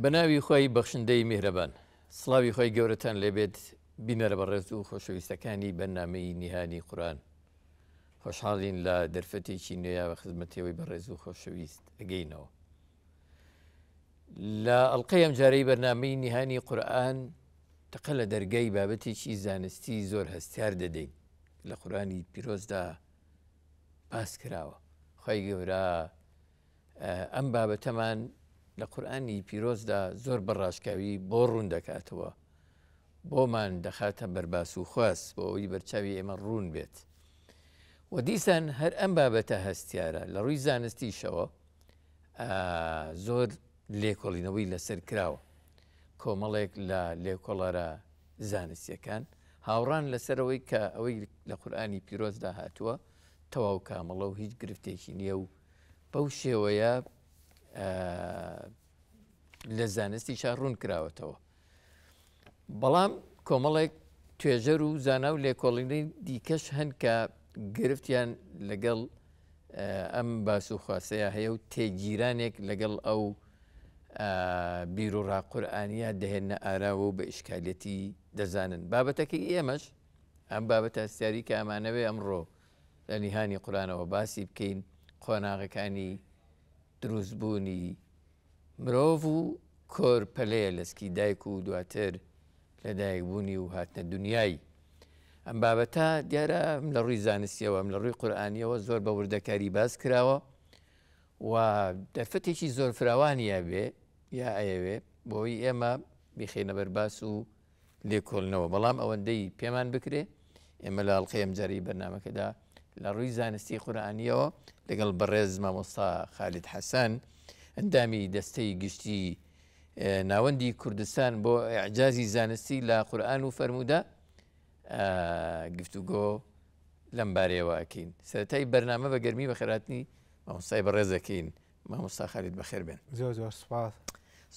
بەناوی خوای بەخشندەی میهرەبان. سڵاوی خوای گەورەتان لێبێت بینەرە بەڕێز و خۆشەویستەکانی بەرنامەی نیهانی قورئان. خۆشحاڵین لە دەرفەتێکی نوێیا بە خزمەتێوەی بەڕێز و خۆشەویست ئەگەینەوە. لە ئەڵلقەی ئەمجارەی بەرنامەی نیهانی قورئان تەقە لە دەرگای بابەتێکی زانستی زۆر هەستیار دەدەین لە قورئانی پیرۆزدا باس کراوە. خوای گەورە ئەم بابەتەمان لە قورئانی پیرۆزدا زۆر بە ڕاشکاوی بۆ ڕوون دەکاتەوە، بۆمان دەخاتە بەرباس و خواست بۆ ئەوەی بەرچاوی ئێمە ڕوون بێت. و دیسان هەر ئەم بابەتە هەستیارە لە ڕووی زانستیشەوە زۆر لێکۆڵینەوەی لەسەر کراوە. کۆمەڵێک لە لێکۆڵەرە زانستیەکان هاوڕان لەسەرەوەی کە ئەوەی لە قورئانی پیرۆزدا هاتووە تەواو کامڵە و هیچ گرفتێکی نییە و بەو شێوەیە لە زانستیشا ڕوون کراوەتەوە. بەڵام کۆمەڵێک توێژەر و زانا و لێکۆڵینەی دیکەش هەن کە گرفتیان لەگەڵ ئەم باس و خواسەیە هەیە و تێگیرانێک لەگەڵ ئەو بیرروڕا قورئانیە دەهێنە ئاراوە و بە ئیشکالەتی دەزانن. بابەتەکەی ئێمەش ئەم بابەتە هەستیاری کە ئەمانەوێ ئەمڕۆ لە نیهانی قورئانەوە باسی بکەین، قۆناغەکانی دروستبوونی مرۆڤ و کۆرپەلەیە لە سکی دایک و دواتر لە دایکبوونی و هاتنە دنیای. ئەم بابەتە دیارە ئەم لە ڕووی زانستیەوە ئەم لە ڕووی قورئانیەوە زۆر بە وردەکاری باس کراوە و دەرفەتێکی زۆر فراوانی ئەبێ یا ئەیەوێ بۆی ئێمە بیخەینە بەرباس و لێکۆڵنەوە، بەڵام ئەوەندەی پێمان بکرێ ئێمە لە ئەڵقەی ئەمجارەی بەرنامەکەدا لە ڕووی زانستی قورئانیەوە لەگەڵ بەڕێز مامۆستا خالید حەسەن ئەندامی دەستەی گشتی ناوەندی کوردستان بۆ ئیعجازی زانستی لە قورئان و فەرموودە گفتوگۆ لەم بارەیەوە ئەکەین. سەرەتای بەرنامە بە گەرمی بەخێرهاتنی مامۆستای بەڕێز ئەکەین. مامۆستا خالید بەخێر بێن. زۆر زۆر سوپاس.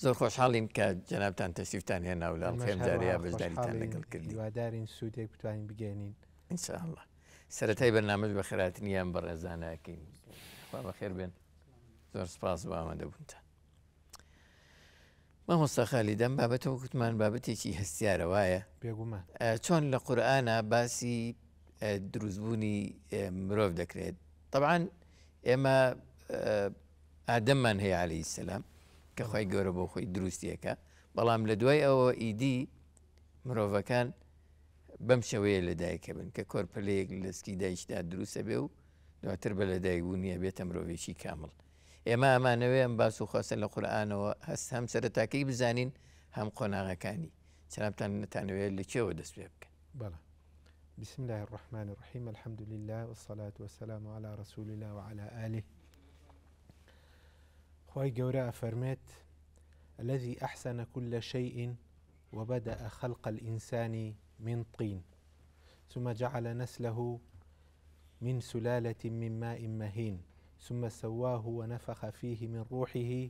زۆر خۆشحاڵین کە جەنابتان تەشریفتان هێنا و لە ئەڵقەی ئەمجارەیا بەشداریتان لەگەڵ کردین. هیوادارین سوودێک بتوانین بگەێنین. إن شاء الله. سەرەتای بەرنامەش بەخێرهاتنی ئەم بەڕێزانە ئەکەین. خوا بەخێر بێن. زۆر سپاس بۆ ئامادەبوونتان. مامۆستا خالید ئەم بابەتە وەک وتمان بابەتێکی هەستیارە وایە؟ بێگومان. چۆن لە قورئانا باسی دروستبوونی مرۆڤ دەکرێت؟ تەبعەن ئێمە ئادەممان هەیە عەلەیهی سەلام کە خوای گەورە بۆ خۆی دروستیەکە، بەڵام لە دوای ئەوە ئیدی مرۆڤەکان بەم شێوەیە لەدایکە بن کە کۆرپەلەیەک لە سکی دایکدا دروستە بێ و دواتر بە لەدایکبوونیە بێتە مرۆڤێکی کامڵ. ئێمە ئەمانەوێ ئەم باس و خواسە لە قورئانەوە هەست هەم سەرەتاکەی بزانین هەم قۆناغەکانی. جەنابتان نەتانەوێ لە کوێوە دەست پێ بکەن؟ بەڵێ. بسم اللە الرحمن الرحیم الحمد للە والصلاة والسلام علی رسول اللە وعلی آله. خوای گەورە ئەفەرمێت الذي أحسن كل شيء وبدأ خلق الإنسان من طين ثم جعل نسله من سلالة من ماء مهين ثم سواه ونفخ فيه من روحه.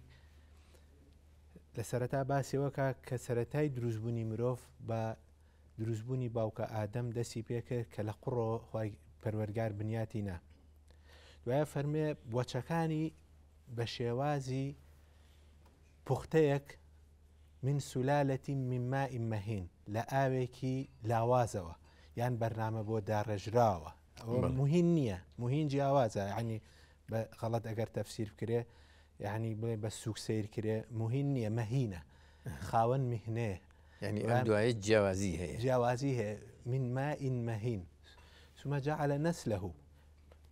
لە سەرەتا باسیەوەکە کە سەرەتای دروستبوونی مرۆڤ بە دروستبوونی باوکە ئادەم دەستی پێکرد کە لە قوڕەوە خوای پەروەرگار بنیاتی نا. دوایە فەرمێ وەچەکانی بە شێوازی پوختەیەک من سولالەتی من ماء مهین لە ئاوێکی لاوازەوە یان بەرنامە بۆ داڕێژراوە. ئەوە مهین نییە، مهین جیاوازە، یعنی بە غەڵەت ئەگەر تەفسیر بکرێ یعنی بڵێ بە سوک سەیر کرێ مهین نییە، مەهینە، خاوەن مهنەیە. یعنی ئەم دوایە جیاوازی هەیە. جیاوازی هەیە. من ماء مهین ثم جعل نسله.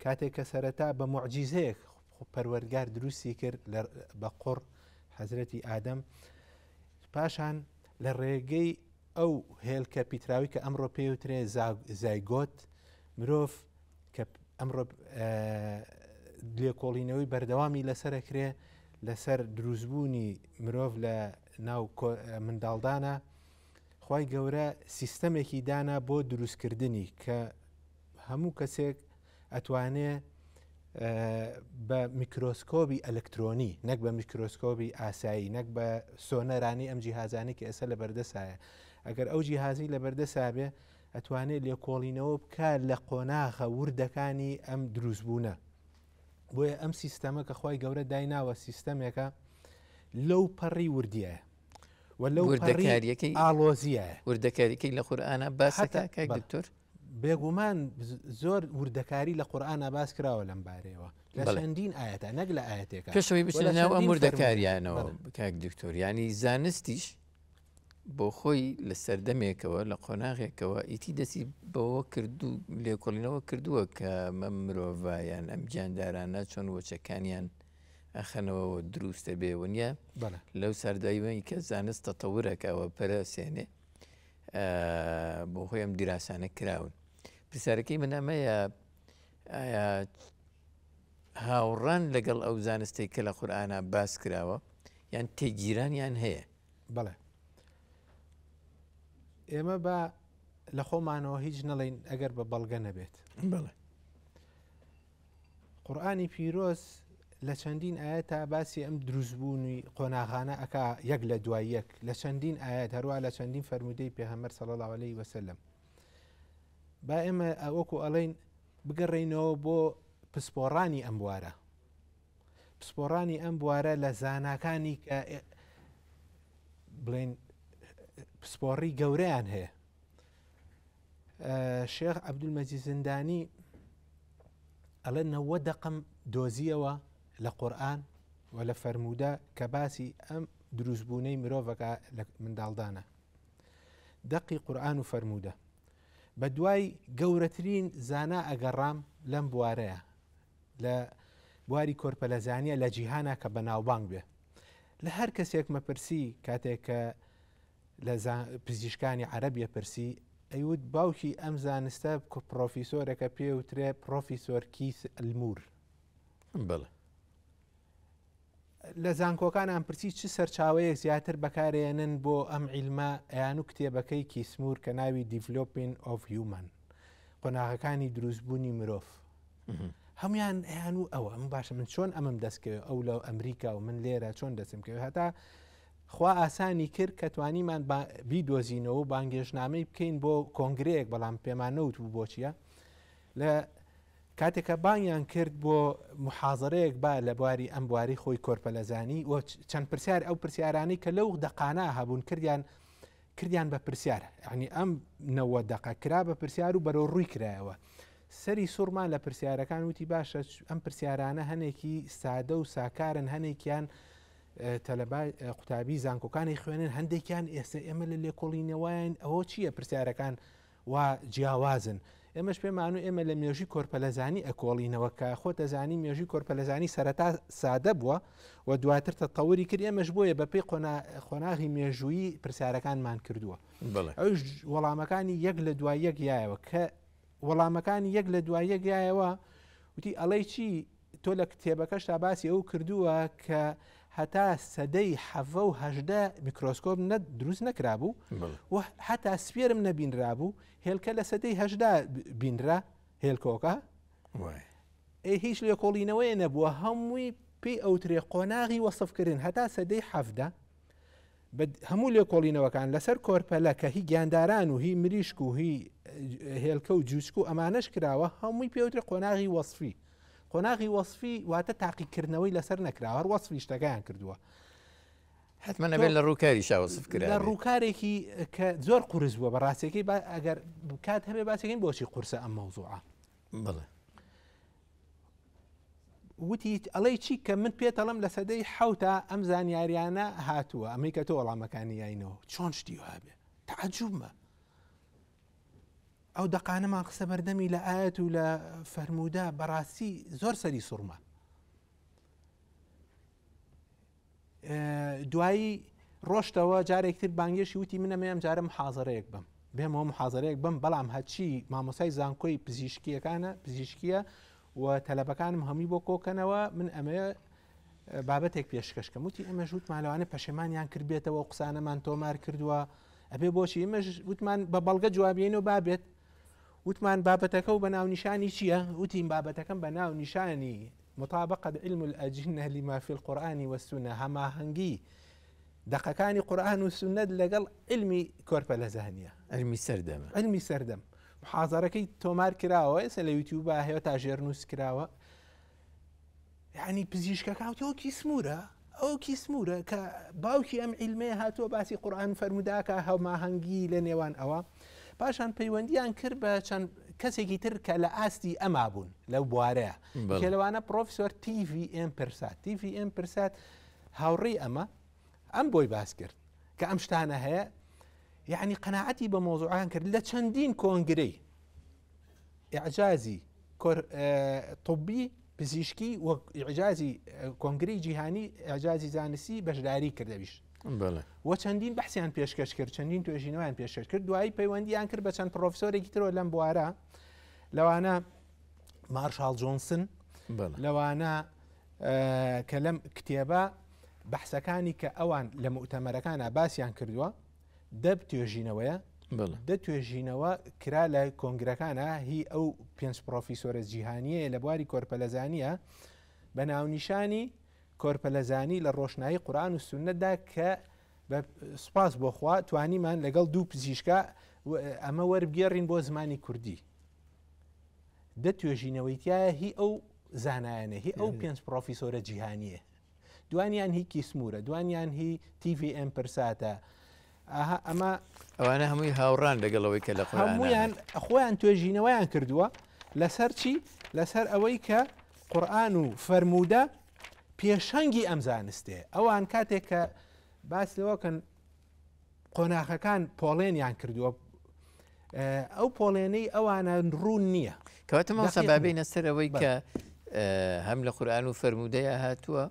کاتێک کە سەرەتا بە معجیزەیەک پەروەردگار دروستی کرد بە قوڕ حەزرەتی ئادەم، پاشان لە ڕێگەی ئەو هێلکە پیتراوی کە ئەمڕۆ پێوترێ زایگۆت، مرۆڤ کە ئەمڕۆ لێکۆڵینەوەی بەردەوامی لەسەرەکرێ لەسەر دروستبوونی مرۆڤ لە ناو منداڵدانە، خوای گەورە سیستەمێکی دانا بۆ دروستکردنی کە هەموو کەسێک ئەتوانێ بە میکرۆسکۆبی ئەلکترۆنی نەک بە میکرۆسکۆبی ئاسایی نەک بە سۆنەرانی ئەم جیهازانی کە ئێستا لە بەردەسایە، ئەگەر ئەو جیهازی لە بەردەسا بێ ئەتوانێت لێکۆڵینەوە بکات لە قۆناغە وردەکانی ئەم دروستبوونە. بۆیە ئەم سیستەمە کە خوای گەورە دایناوە سیستەمێکە لەو پەڕی وردیە. و لەو وردەکاریەکەی ئاڵۆزیە. وردەکاریەکەی لە قورئانا باسەکە کاک دکتۆر؟ بێگومان زۆر وردەکاری لە قورئانا باس کراوە لەم بارەیەوە لە چەندین ئاەتە نەک لە ئاەتێکە. پێشەوەی بچنە ناو ئەم وردەکاریانەوە کاک دکتۆر یانی زانستیش بۆ خۆی لە سەردەمێکەوە لە قۆناغێکەوە ئیتی دەستی بەوە کردو لێکۆڵینەوە کردووە کە مەم مرۆڤە یان ئەم گیاندارانە چۆن وەچەکانیان ئەخەنەوە و دروستە بێ و نییە لەو سەردایوەی کە زانست تەتەورەکەەوە پەرەسێنێ بۆ خۆی ئەم دیراسانە کراون. پرسیارەکەی من ئەمەیە ئایا هاوڕان لەگەڵ ئەو زانستێک کە لە قورئانا باس کراوە یان تێگیرانیان هەیە؟ بەڵێ ئێمە بە لە خۆمانەوە هیچ نەڵین ئەگەر بە بەڵگە نەبێت. بەڵێ. قورئانی پیرۆز لە چەندین ئاەتا باسی ئەم دروستبوونی قۆناغانە ئەکا یەک لە دوای یەک لە چەندین ئاەت هەروە لە چەندین فەرمودەی پێغەمبەر صلی الله علیه وسلم با ئێمە وەکو ئەڵێن بگەڕێینەوە بۆ پسپۆڕانی ئەم بوارە پسپۆڕانی ئەم بوارە لە زاناکانی کە بڵێن پسپۆڕی گەورەیان هەیە شێخ عەبدولمەجید زیندانی ئەڵێ نەوە دەقم دۆزیەوە لە قورئان و لە فەرموودە کە باسی ئەم دروستبوونەی مرۆڤەکە لە منداڵدانە دەقی قورئان و فەرموودە بە دوای گەورەترین زانا ئەگەڕام لەم بوارەیە لە بواری کۆرپەلەزانیە لە جیهانە کە بەناوبانگ بێ لە هەر کەسێک مەپرسی کاتێک کە لە پزیشکانی عەرەب یەپرسی ئەیوت باوکی ئەم زانستە پرۆفیسۆرەکە پێ وترێ پرۆفیسۆر کیس ئەلمور. بەڵێ. لە زانکۆکانان پرسی چ سەرچاوەیەک زیاتر بەکارێنن بۆ ئەم عیلمە ئەیان و کتێبەکەی کیسمور کە ناوی Developing of Human قۆناغەکانی دروستبوونی مرۆڤ هەمویان ئەیان و ئەوە ئەم باشە من چۆن ئەمەم دەستکەوێت ئەو لە ئەمریکا و من لێرە چۆن دەستم کەوێت هەتا خوا ئاسانی کرد کە توانیمان بیدۆزینەوە و بانگێشتنامەی بکەین بۆ کۆنگرەیەک بەڵام پێمان نەوت بوو بۆچیە لە کاتێک کە بانگیان کرد بۆ محازرەیەک با لە بواری ئەم بواری خۆی کۆرپەلەزانی و چەند پرسیار ئەو پرسیارانەی کە لەو دەقانە هەبوون کردیان کردیان بە پرسیار یعنی ئەم نەوە دەقە کرا بە پرسیار و بەرەو ڕووی کرایەوە سەری سوڕمان لە پرسیارەکان وتی باشە ئەم پرسیارانە هەنێکی سادە و ساکارن هەنێکیان تەلەبە قوتابی زانکۆکانی خوێنن هەندێکیان ئێستا ئێمە لە لێکۆڵینەوەیان ئەوە چییە پرسیارەکان و جیاوازن ئێمەش پێمان و ئێمە لە مێژوی کۆرپەلەزانی ئەکۆڵینەوە کە خۆتەزانی مێژوی کۆرپەلەزانی سەرەتا سادە بووە و دواتر تەتەوری کرد ئێمەش بۆیە بەپێی قۆناغی مێژوویی پرسیارەکانمان کردووە ئەوش وەڵامەکانی یەک لە دوای یەک یایەوە کە وەڵامەکانی یەک لە دوای یەک یایەوە وتی ئەڵەی چی تۆ لە کتێبەکەشتا باسی ئەو کردووە کە هەتا سەدەی حەڤە و هەژدە میکرۆسکۆپ نە دروست نەکرابوو و هەتا سپێرم نەبینرابوو هێلکە لە سەدەی هەژدا بینرا هێلکۆکە ئێ هیچ لێکۆڵینەوەیە نەبووە هەمووی پێی ئەوترێ قۆناغی وەسفکردن هەتا سەدەی حەڤدە هەموو لێکۆڵینەوەکان لەسەر کۆرپەلە کە هی گیانداران و هی مریشک و هی هێلکە و جوچک و ئەمانەش کراوە هەمووی پێوترێ قۆناغی وەسفی قۆناغی وەسفی واتە تاقیکردنەوەی لەسەر نەکراوە هەر وەسفی شتەکەیان کردووە. حتمما ئەبێت لە ڕووکاری شاوەسف کرا لە ڕووکارێکی کە زۆر قورس بووە بە ڕاستەکەی ئەگەر کات هەبێ باسەکەین بۆچی قورسە ئەم مەوزوعە بڵێ وتی ئەڵێی چی کە من پێت ئەڵێم لە سەدەی حەوتا ئەم زانیاریانە هاتووە ئەمەی کە تۆ وەڵامەکانی یاینەوە چۆن شتی وابێ تەعجوبمە ئەو دەقانەمان قسە بەردەمی لە ئاەت و لە فەرموودە بەڕاستی زۆر سەری سوڕما دوایی ڕۆشتەوە جارێکتر بانگێشی وتی من ئەمەیەم جارە محازەرەیەک بم بێمەوە محازەرەیەک بم بەڵام هەرچی مامۆسای زانکۆی پزیشکیەکانە پزیشکیە و تەلەبەکانم هەمووی بۆ کۆکەنەوە من ئەمەیە بابەتێک پێشکەشکەم وتی ئەمە ژووتمان لەوانە پەشێمانیان کردبێتەوە و قسانەمان تۆمار کردووە ئەبێ بۆچی ئمەش وتمان بە بەڵگە جوابیێنەوە بابێت وتمان بابەتەکە و بە ناونیشانی چییە وتیم بابەتەکەم بە ناونیشانی مطابقە علم الاجنە لما فی القرآن والسنە هەماهەنگی دەقەکانی قورئان و سوننەت لەگەڵ علمی کۆرپەلەزانیە. علمی سەردەمە. علمی سەردەم. محازەرەکەی تۆمار کراوە ئێستا لە یوتیوبا هەیە تا ژێرنووس کراوە. یعنی پزیشکەکە وتی ئەو کیسمورە؟ ئەو کیسمورە کە باوکی ئەم عیلمەیە هاتووە باسی قورئان فەرمووداکە هەماهەنگی لە نێوان ئەوە پاشان پەیوەندیان کرد بە چەند کەسێکی تر کە لە ئاستی ئەما بوون لەو بوارەیە کە لەوانە پرۆفسۆر تیVM پرسات TVM پرسات هاوڕێی ئەمە ئەم بۆی باس کرد کە ئەم شتانە هەیە یعنی قەناعەتی بە مۆزوعان کرد لە چەندین کۆنگرەی ئیعجازی طبی پزیشکی و ئیعجازی کۆنگرەی جیهانی ئیعجازی زانستی بەشداری کرد ئەویش و چەندین بەحسیان پێشکەش کرد چەندین توێژینەوەیان پێشکەش کرد دوایی پەیوەندیان کرد بە چەند پرۆفسۆرێکی ترەوە لەم بوارە لەوانە مارشال جۆنسن لەوانە کە لەم کتێبە بەحسەکانی کە ئەوان لە موتەمەرەکانە باسیان کردووە دە توێژینەوەیە دە توێژینەوە کرا لە کۆنگرەکانە هی ئەو پێنج پرۆفیسۆرە جیهانیەیە لە بواری کۆرپەلەزانیە بە ناونیشانی کۆرپەلەزانی لە ڕۆشنایی قورآن و سوننەتدا کە بە سوپاس بۆخوا توانیمان لەگەڵ دوو پزیشکە ئەمە وەربگێڕین بۆ زمانی کوردی دە توێژینەوەی تایە هی ئەو زانایانە هی ئەو پێنج پرۆفیسۆرە جیهانیە دوانیان هی کیسمورە دوانیان هی تیVM پرساتە ئەها ئەمە ئەوانە هەمووی هاوڕان لەگەڵ ئەوەی کە لە قورئانا هەموویان خۆیان توێژینەوەیان کردووە لەسەر چی لەسەر ئەوەی کە قورئان و فەرموودە پێشەنگی ئەم زانستێ ئەوان کاتێک کە باس لەوەکەن قۆناخەکان پۆڵێنیان کردووە ئەو پۆڵێنەی ئەوانە ڕوون نییە. کەواتە مامۆستا با بێینە سەر ئەوەی کە هەم لە قورئان و فەرموودەیە هاتووە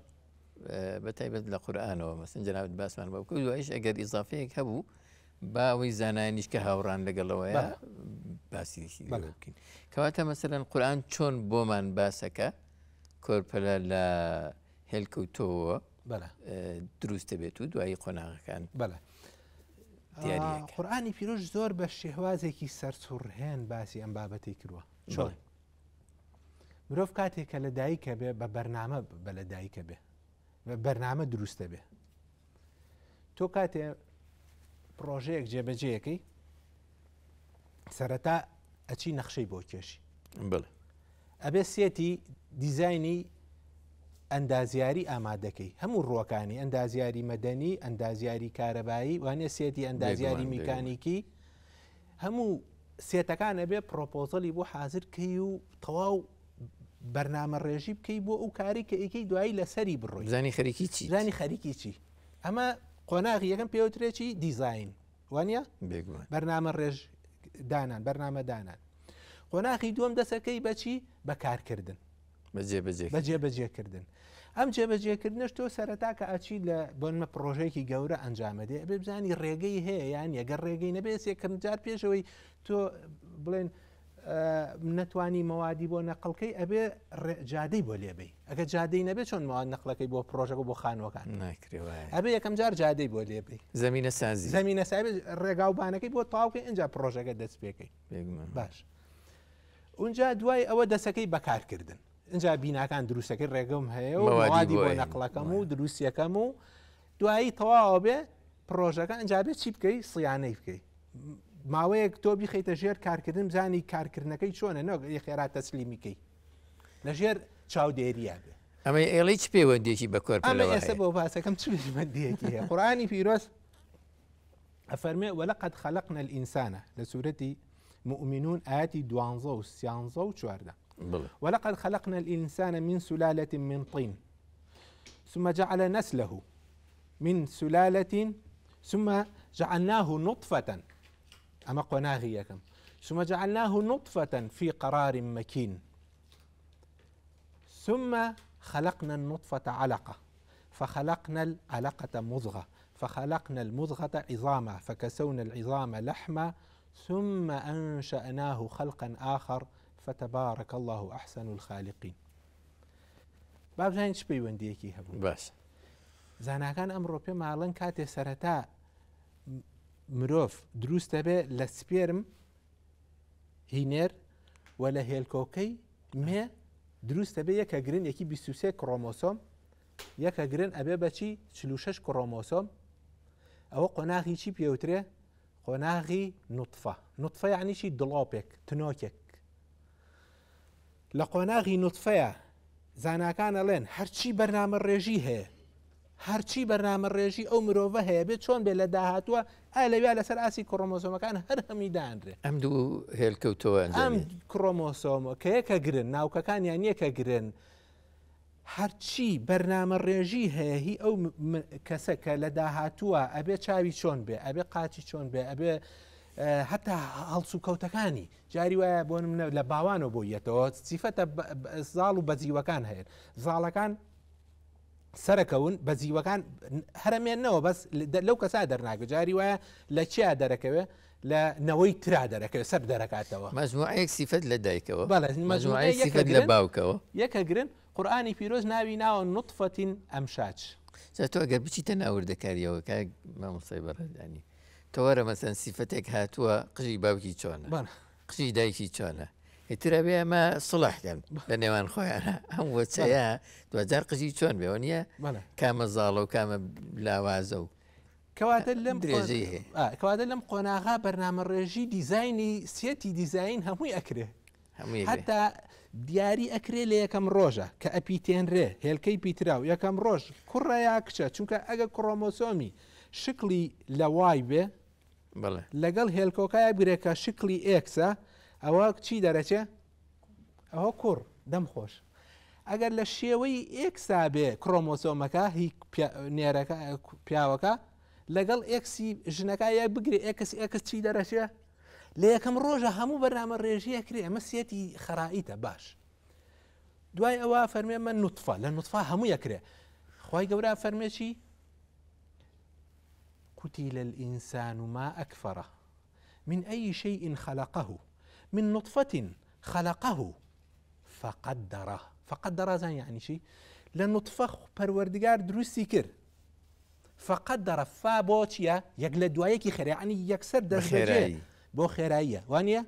بە تایبەت لە قورئانەوە مەسن جەنابت باسمان بۆ بکەوت دوایش ئەگەر ئیزافەیەک هەبوو با ئەوەی زانایانیش کە هاوڕان لەگەڵەوەیە باسی بکەین کەواتە مەسەلەن قورئان چۆن بۆمان باسەکە کۆرپەلە لە هێلکەوتۆوە دروست دەبێت و دوایی قۆناغەکان بەڵێ دیاریەکە. قورئانی پیرۆز زۆر بە شێوازێکی سەرسوڕهێن باسی ئەم بابەتەی کردووە. چۆن؟ مرۆڤ کاتێک کە لە دایکە بێ بە بەرنامە بە لە دایکە بێ بە بەرنامە دروستە بێ تۆ کاتێ پرۆژەیەک جێبەجێەکەی سەرەتا ئەچی نەخشەی بۆ کێشی بڵێ ئەبێ سێتی دیزاینی ئەندازیاری ئامادەکەی هەموو ڕووەکانی ئەندازیاری مەدەنی ئەندازیاری کارەبایی وانە سێتی ئەندازیاری میکانیکی هەموو سێتەکان ئەبێ پرۆپۆزەلی بۆ حاضر کەی و تەواو بەرنامە ڕێژی بکەی بۆ ئەو کاری کە ئیکەی دوایی لەسەری بڕۆی زانی خەریکی چی زانی خەریکی چی ئەمە قۆناغی یەکەم پێوترێکی دیزین وانە بەرنامە ڕێژ دانان بەرنامە دانان قۆناخی دووەم دەسەکەی بەچی بەکارکردن بە جێبەجێکردن ئەم جێبەجێکردنش تۆ سەرەتا کە ئەچی لە بۆنمە پرۆژەیەکی گەورە ئەنجامەدێ ئەبێ بزانی ڕێگەی هەیە یان یەگەر ڕێگەی نەبێت یەکەم جار پێشەوەی تۆ بڵێن نەتوانی مەوادی بۆ نەقڵکەی ئەبێ جادەی بۆ لێبی ئەگە جادەی نەبێت چۆن مواد نەقلەکەی بۆ پرۆژەکە بۆ خانوەکان ئەبێ یەکەم جار جادەی بۆ لێبی زمینە سازی زمینە سازی ڕێگاوبانەکەی بۆ تاوکەی ئینجا پرۆژەکە دەست پێکەی باش ئونجا دوای ئەوە دەسەکەی بەکارکردن ئینجا بیناکان دروستەکەی ڕێگەم هەیە و مەوادی بۆ نەقڵەکەم و دروستیەکەم و دوایی تەواوە بێ پرۆژەکە ئەنجا بێ چی بکەی سیانەی بکەی ماوەیەک تۆ بیخیتە ژێر کارکردن بزانی کارکردنەکەی چۆنە نەک خێرا تەسلیمیکەی لە ژێر چاودێریە بێ ئەمە ئێڵی چ پەیوەندێکی بە کۆر ئەمە ئێستا بۆ باسەکەم چ پەیوەندیەکی هەیە قورئانی پیرۆز ئەفەرمێ ولقد خلقنا الإنسان لە سورەتی مؤمنون ئاەتی دوانزە و سیانزە و چواردە ولقد خلقنا الإنسان من سلالة من طين ثم جعل نسله من سلالة ثم جعلناه نطفة ئەمە قۆناغی یەکەم ثم جعلناه نطفة في قرار مكين ثم خلقنا النطفة علقة فخلقنا العلقة مضغة فخلقنا المضغة عظاما فكسونا العظام لحما ثم أنشأناه خلقا آخر فتبارك الله أحسن الخالقين با بزانین چ پەیوەندیەکی هەبوو باش زاناکان ئەمڕۆ پێ ماڵن کاتێ سەرەتا مرۆڤ دروست دەبێ لە سپێرم هینێر و لە هێلکۆکەی مێ دروست دەبێ یەکە گرن یەکی 23 کرۆمۆسۆم یەکە گرن ئەبێ بەچی 46 کرۆمۆسۆم ئەوە قۆناغی چی پێوترێ قۆناغی نوتفە نوتفە یعنی چی دڵۆپێک تنۆکێک لە قۆناغی نوتفەیە زاناکان ئەڵێن هەرچی بەرنامە ڕێژی هەیە هەرچی بەرنامە ڕێژی ئەو مرۆڤە هەیە بێ چۆن بێ لە داهاتووە ئایا لەویا لەسەر ئاستی کڕۆمۆسۆمەکان هەر هەمووی دانرێ. ئەم دوو هێلکە و تۆوە ئەنجام ئەم کڕۆمۆسۆمە کە یەکەگرن ناوکەکانیان یەکەگرن هەرچی بەرنامە ڕێژی هەیە هی ئەو کەسە کە لە داهاتووە ئەبێ چاوی چۆن بێ ئەبێ قاچی چۆن بێ ئەبێ هەتا هەڵسوکەوتەکانی جاری وایە بۆ منە لە باوانەوە بۆ یەتەوە سیفەتە زاڵ و بەزیوەکان هەیە زاڵەکان سەرەکەون بەزیوەکان هەرەمێنەوە بەس لەو کەسا دەرناکە جاری وایە لە چیا دەرەکەوێ لە نەوەی ترا دەرەکەوێ سەر دەرەکاتەوە. مەجموعەیەک سیفەت لە دایکەوە، بەڵێ مەجموعەیەک سیفەت لە باوکەوە. یەکەگرن، قورئانی پیرۆز ناوی ناوە نطفة امشاج. جا تۆ ئەگەر بچیتە ناو وردەکارییەوە کاک مامۆستای بەڕێز یانی تۆ وەرە مەسەن سیفەتێک هاتووە قژی باوکی چۆنە قژی دایکی چۆنە ئیتر ئەبێ ئەمە سڵح کەن لە نێوان خۆیانە ئەم وەچەیە دوجار قژی چۆن بێ نییە کامە زاڵە و کامە لاوازە و کەواتە لەم درێژەی هەیە کەواتە لەم قۆناغا بەرنامە ڕێژی دیزایانی سێتی دیزین هەمووی ئەکرێ هەتا دیاری ئەکرێ لە یەکەم ڕۆژە کە ئەپیتێنرێ هێلکەی پیتراو یەکەم ڕۆژ کوڕە یا کچە چونکە ئەگە کڕۆمۆسۆمی شکلی لە Y بێ لەگەڵ هێلکۆکای بگرێ کە شکلی X ە ئەوە چی دەرەچێ ئەوە کوڕ دەم خۆش ئەگەر لە شێوەی X ا بێ کرۆمۆسۆمەکە هی نێرەکە پیاوەکە لەگەڵ X ی ژنەکە یەک بگرێ ئێکس ئێکس چی دەرەچێ لە یەکەم ڕۆژە هەموو بەرنامە ڕێژیە کرێ ئەمە سێتی خەرائیتە باش دوای ئەوە فەرمێ من نوتفە لە نوتفە هەموو یەکرێ خی گەورە فەرمێکی قتل الإنسان ما أكفره من أي شيء خلقه من نطفة خلقه فقدره فقدره زان یعنی چی لە نطفە پەروەردگار دروستی کرد فقدره فا بۆ چییە یەک لە دوایەکی خێرا یعنی یەکسەر دەستبەجێ بۆ خێراییە وانە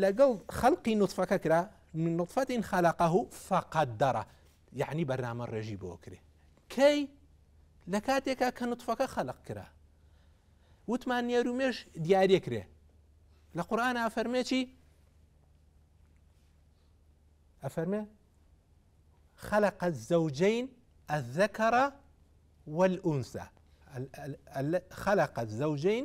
لەگەڵ خەلقی نطفەکە کرا من نطفة خلقه فقدره یعنی بەرنامە ڕێژی بۆ کرێ کەی لە کاتێکا کە نطفەکە خەلق کرا وتمان نێرومێش دیاریەکرێ لە قورئانا ئەفەرمێ چی؟ ئەفەرمێ خلق الزوجين الذكر والأنثى خلق الزوجين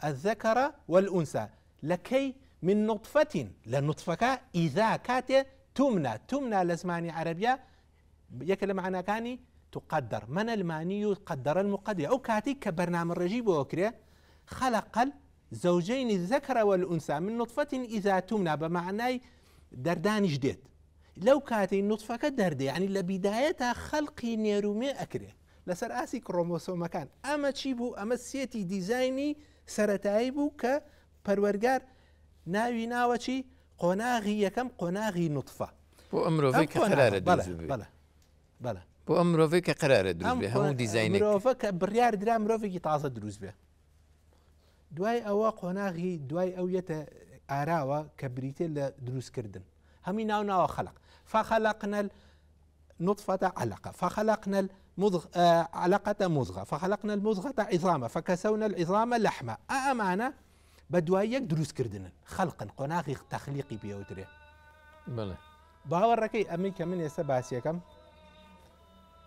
الذكر والأنثى لكي من نطفة لە نطفەکە إذا کاتێ تمنى تمنى لە زمانی عەرەبیە یەکە لە مەعناکانی تقدر من المانی و قدر المقدر ئەو کاتەی کە بەرنامە ڕێژی بۆ ئەکرێ خلق الزوجین الذکر والانثی من نطفة اذا تمنى بە مەعنای دەردانیش دێت لەو کاتەی نوتفەکە دەردێ یعنی لە بیدایەتا خەلقی نێرومێ ئەکرێ لەسەر ئاسی کرۆمۆسۆمەکان ئەمە چی بوو ئەمە سێتی دیزاینی سەتایی بوو کە پەروەرگار ناوی ناوە چی قۆناغی یەکەم قۆناغی نوتفە بۆ ئەم مرۆڤەی کە قەرارە دروست ببێ. بەڵێ بەڵێ. بۆ ئەم مرۆڤەی کە قەرارە دروست بێ هەموو دیزاینێک. مرۆڤە کە بڕیار درا مرۆڤێکی تازە دروست بێ. دوای ئەوە قۆناغی دوای ئەو یەتە ئاراوە کە بریتە لە دروستکردن. هەمووی ناو ناوە خەلق. فخلقنا النطفة علقة فخلقنا المضغ علقة مضغة فخلقنا المضغة عظاما فكسونا العظام لحما ئەمانە بە دوای یەک دروست کردنن خەلقن قۆناغی تەخلیقی پێوترێ. بەڵێ. باوەڕەکەی ئەمەی کە من ئێستا باسیەکەم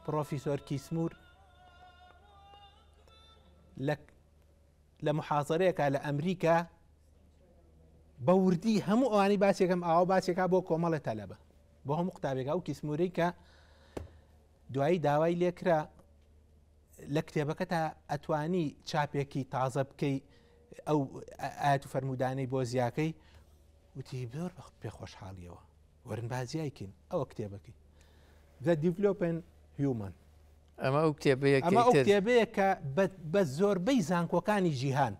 پڕۆفیسۆر کیسمور لە لە محازەرەیەکا لە ئەمریکا بە وردی هەموو ئەوانەی باسیەکەم ئاوا باسیەکە بۆ کۆمەڵە تەلەبە بۆ هەموو قوتابێکا ئەو کیسمورەی کە دوایی داوای لێکرا لە کتێبەکەتا ئەتوانی چاپێکی تازە بکەی ئەو ئاەت و فەرمودانەی بۆ زیاکەی وتی زۆر پێ خۆشحاڵیەوە وەرن بازیایکەین ئەوە کتێبەکەی The Developing Human ئەمە ئەو کتێبەیە ئەمە ئەو کتێبەیە کە بە زۆربەی زانکۆکانی جیهان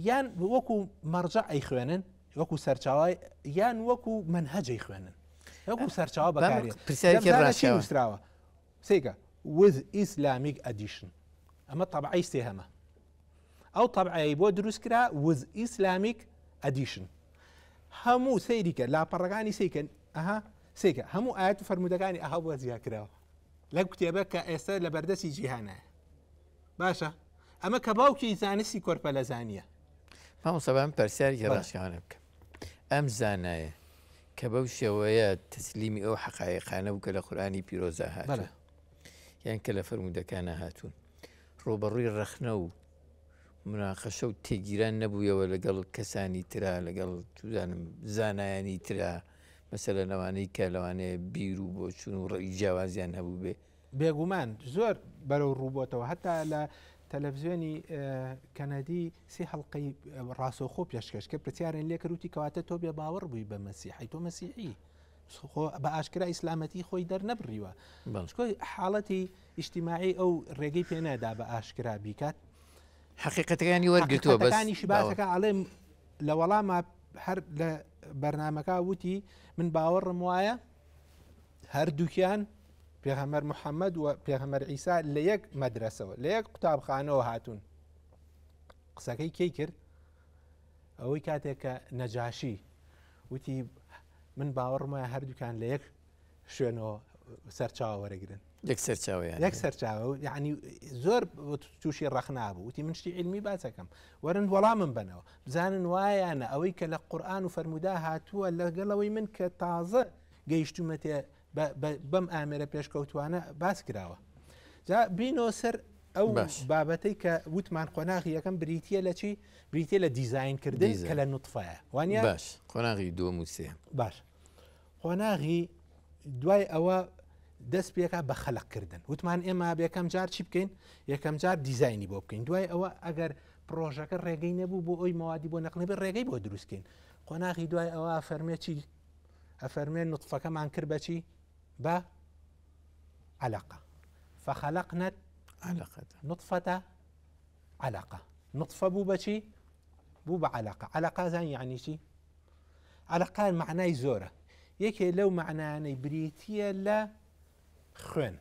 یان وەکو مەرجع ئەیخوێنن وەکو سەرچاوە یان وەکو منهەجەی خوێنن وەکو سەرچاوە بەکاری پرسیارێکی ڕاستراوە نووسراوە سەیرکە with Islamic edition ئەمە تەبعەی سێهەمە ئەو تەبعەی بۆ دروست کرا with Islamic edition هەموو سەیریکە لاپەڕەکانی سەیکەن ئەها سەیکە هەموو ئاەت و فەرموودەکانی ئەها بۆ زیا کراوە لەم کتێبە کە ئێستا لە بەردەستی جیهانە باشە ئەمە کە باوکی زانستی کۆرپەلەزانیە مامۆستا با من پرسیارێکی ڕاشکاوانە بکەم ئەم زانایە کە بەو شێوەیە تەسلیمی ئەو حەقایقانە بوو کە لە قورئانی پیرۆزا هاتووە. یان کە لە فەرموودەکانا هاتوون ڕووبەڕووی ڕەخنە و مناقەشە و تێگیران نەبوویەوە لەگەڵ کەسانی ترا لەگەڵ چوزانم زانایانی ترا مەسەلەن ئەوانەی کە لەوانەیە بیر و بۆچوون و ڕەئی جیاوازیان هەبووبێ؟ بێگومان زۆر بەرەو ڕوو بۆتەوە هەتا لە تەلەڤزیۆنی کەنەدی سێ هەڵلقەی ڕاستەوخۆ پێشکەش کرد پرسیارن لێ کردوتی کەواتە تۆ بێ باوەڕ بووی بە مەسیحی تۆ مەسیحی خۆ بە ئاشکرا ئیسلامەتی خۆی دەرنەبڕیوە چکۆی حاڵەتی ئیجتیماعی ئەو ڕێگەی پێ نادا بە ئاشکرا بیکات. حەقیقەتەکانی وەرگرتووە بەس حەقیقەتەکانیشی باسەکە ئەڵێ لە وەڵاما هەر لە بەرنمەکە وتی من باوەڕم وایە هەردووکیان پێغەمبەر محەممەد و پێغەمبەر عیسا لە یەک مەدرسەوە لە یەک قوتابخانەوە هاتوون قسەکەی کەی کرد ئەوەی کاتێک کە نەجاشی وتی من باوەڕم وایە هەردووکیان لە یەک شوێنەوە سەرچاوە وەرەگرن یەک سەرچاوەیان یەک سەرچاوە یعنی زۆر تووشی ڕەخنا بوو وتی من شتی علمی باسەکەم وەرن وەڵامم بنەوە بزانن وایانە ئەوەی کە لە قورآن و فەرمودا هاتووە لەگەڵەوەی من کە تازە گەیشتومەتێ بەم ئامێرە پێشکەوتوانە باس کراوە جا بینۆ سەر ئەو بابەتەی کە وتمان قۆناغی یەکەم بریتە لە چی بریتە لە دیزینکردن کە لە نوتفەیە وانە باش قۆناغی دووەم و سێ باش قۆناغی دوای ئەوە دەست پێکا بە خەلقکردن وتمان ئێمە یەکەم جار چی بکەین یەکەم جار دیزایانی بۆ بکەین دوای ئەوە ئەگەر پرۆژەکە ڕێگەی نەبوو بۆ ئەوی مەوادی بۆ نەقلێ ڕێگەی بۆ دروستکەین قۆناغی دوای ئەوە فەرمێ چی ئەفەرمێ نوتفەکەمان کرد بەچی بە عەلەقە فخلقنا عەلەقە نطفة عەلەقە نطفە بوو بەچی بوو بە عەلەقە عەلەقە زان یعنی چی عەلەقە معنای زۆرە یەکێ لەو معنانەی بریتە لە خوێن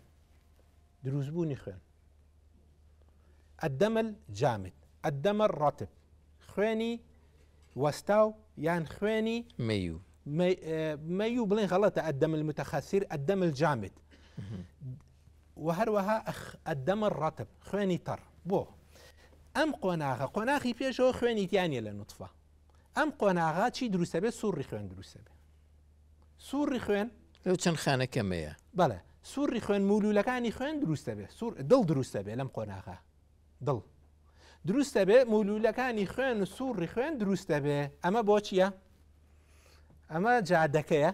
دروستبوونی خوێن الدم الجامد الدم الرطب خوێنی وەستاو یان خوێنی مەیو مەیو بڵێن غەڵەتە الدم المتخثر الدم الجامد و هەروەها الدم الرطب خوێنی تەڕ بۆ ئەم قۆناغە قۆناغی پێشەوە خوێنی تیانە لە نوتفە ئەم قۆناغا چی دروستە بێت سوڕی خوێن دروستە بێت سوڕی خوێن لەو چەند خانە کەمەیە بەڵێ سوڕی خوێن مولولەکانی خوێن دروستە بێت سوور دڵ دروستە بێت لەم قۆناغا دڵ دروستە بێ مولولەکانی خوێن و سوڕی خوێن دروستە بێ ئەمە بۆ چییە؟ ئەمە جادەکەیە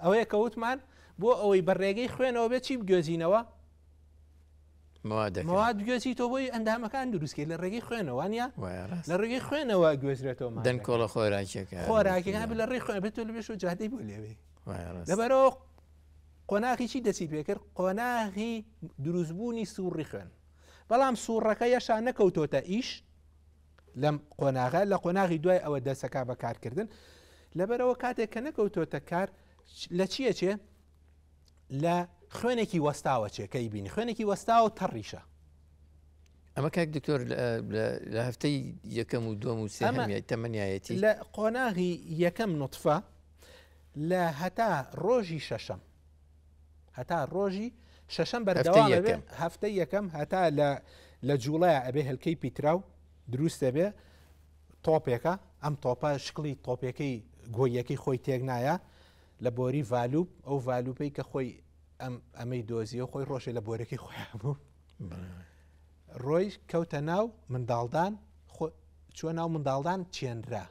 ئەوەیە کە وتمان بۆ ئەوەی بە ڕێگەی خوێنەوە بێت چی بگوێزینەوە مواد بگوێزیتەوە بۆی ئەندامەکان دروستکەی لە ڕێگەی خوێنەوە نیە لە ڕێگەی خوێنەوە گوێزرێتەوە دەنکۆڵە خۆراکیەکە خۆراکەکان لە ڕێی خوێن بێت لە بێش و جادەی بۆ لێوێ لەبەرەوە قۆناغی چی دەسی پێکرد قۆناغی دروستبوونی سوڕی خوێن بەڵام سوڕەکە یەشا نەکەوتۆتە ئیش لەم قۆناغە لە قۆناغی دوای ئەوە دەسەکا بەکارکردن لەبەرەوە کاتێک کە نەکەوتۆتە کار لە چیە چێ لە خوێنێکی وەستاوە چێ کە ئیبینی خوێنێکی وەستاوە تەڕیشە. ئەمە کاک دکتۆر لە هەفتەی یەکەم و دووەم و سێهەم تەمەنیایەتی لە قۆناغی یەکەم نوتفە لە هەتا ڕۆژی شەشەم هەتا ڕۆژی شەشەم بەردەوام ئەبێ هەفتەی یەکەم هەتا لە لە جوڵەیە ئەبێ هێلکەی پیتراو دروست دەبێ تۆپێکە ئەم تۆپە شکڵی تۆپێکەی گۆیەکەی خۆی تێک نایە لە بۆری ڤالوپ ئەو ڤالوپەی کە خۆی ئەم ئەمەی دۆزیەوە خۆی ڕۆژێ لە بۆرەکەی خۆیان بوو ڕۆی کەوتە ناو منداڵدان چوە ناو منداڵدان چێنرا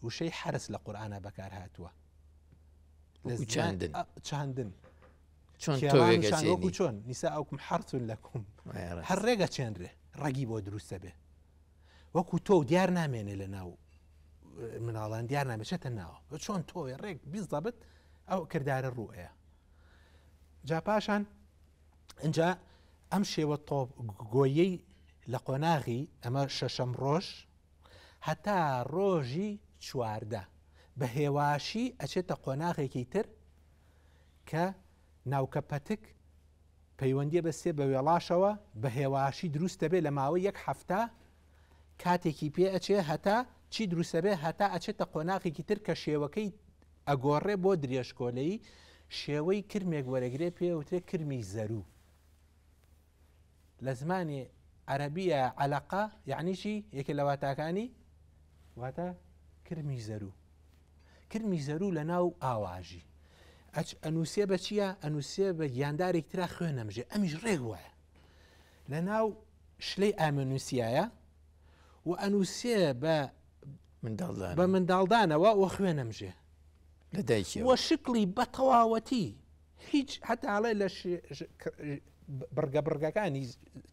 وشەی حرس لە قورآە بەکار هاتووە چاندن چاندن چۆن وەکو چۆن نیسا ئەوکم حرسون لەکم هەر ڕێگە چێنرێ ڕەگی بۆ دروستە بێ وەکو تۆ دیار نامێنێ لە ناو مناڵان دیار نامێچێتە ناوە چۆن تۆێ ڕێک بیزەبت ئەو کردارە ڕوئەیە جا پاشان اینجا ئەم شێوە تۆپ گۆیەی لە قۆناغی ئەمە شەشەم ڕۆژ هەتا ڕۆژی 14 بە هێواشی ئەچێتە قۆناغێکی تر کە ناوکە پەتک پەیوەندیە بەستێ بە وێڵاشەوە بە هێواشی دروست دەبێت لە ماوەی یەک هەفتە کاتێکی پێ ئەچێ هەتا چی دروست دەبێت هەتا ئەچێتە قۆناغێکی تر کە شێوەکەی ئەگۆڕێ بۆ درێژکۆلەیی شێوەی کرمێک وەرەگرێ پێ وترێ کرمی زەروو لە زمانی عەرەبیە عەلەقە یعنی چی یەکێ لە واتاکانی واتە کرمی زەروو کرمی زەروو لە ناو ئاواژی. ئەچ ئەنووسێ بە چییە؟ ئەنووسێ بە گیاندارێک ترا خوێن ئەمژێ ئەمیش ڕێک وایە لە ناو شلەی ئامنووسایە و ئەنووسێ بە منداڵدان بە منداڵدانەوە و خوێن ئەمژێ لە دایکی وە شکڵی بە تەواوەتی هیچ هەتا ئەڵێ لە بڕگە بڕگەکانی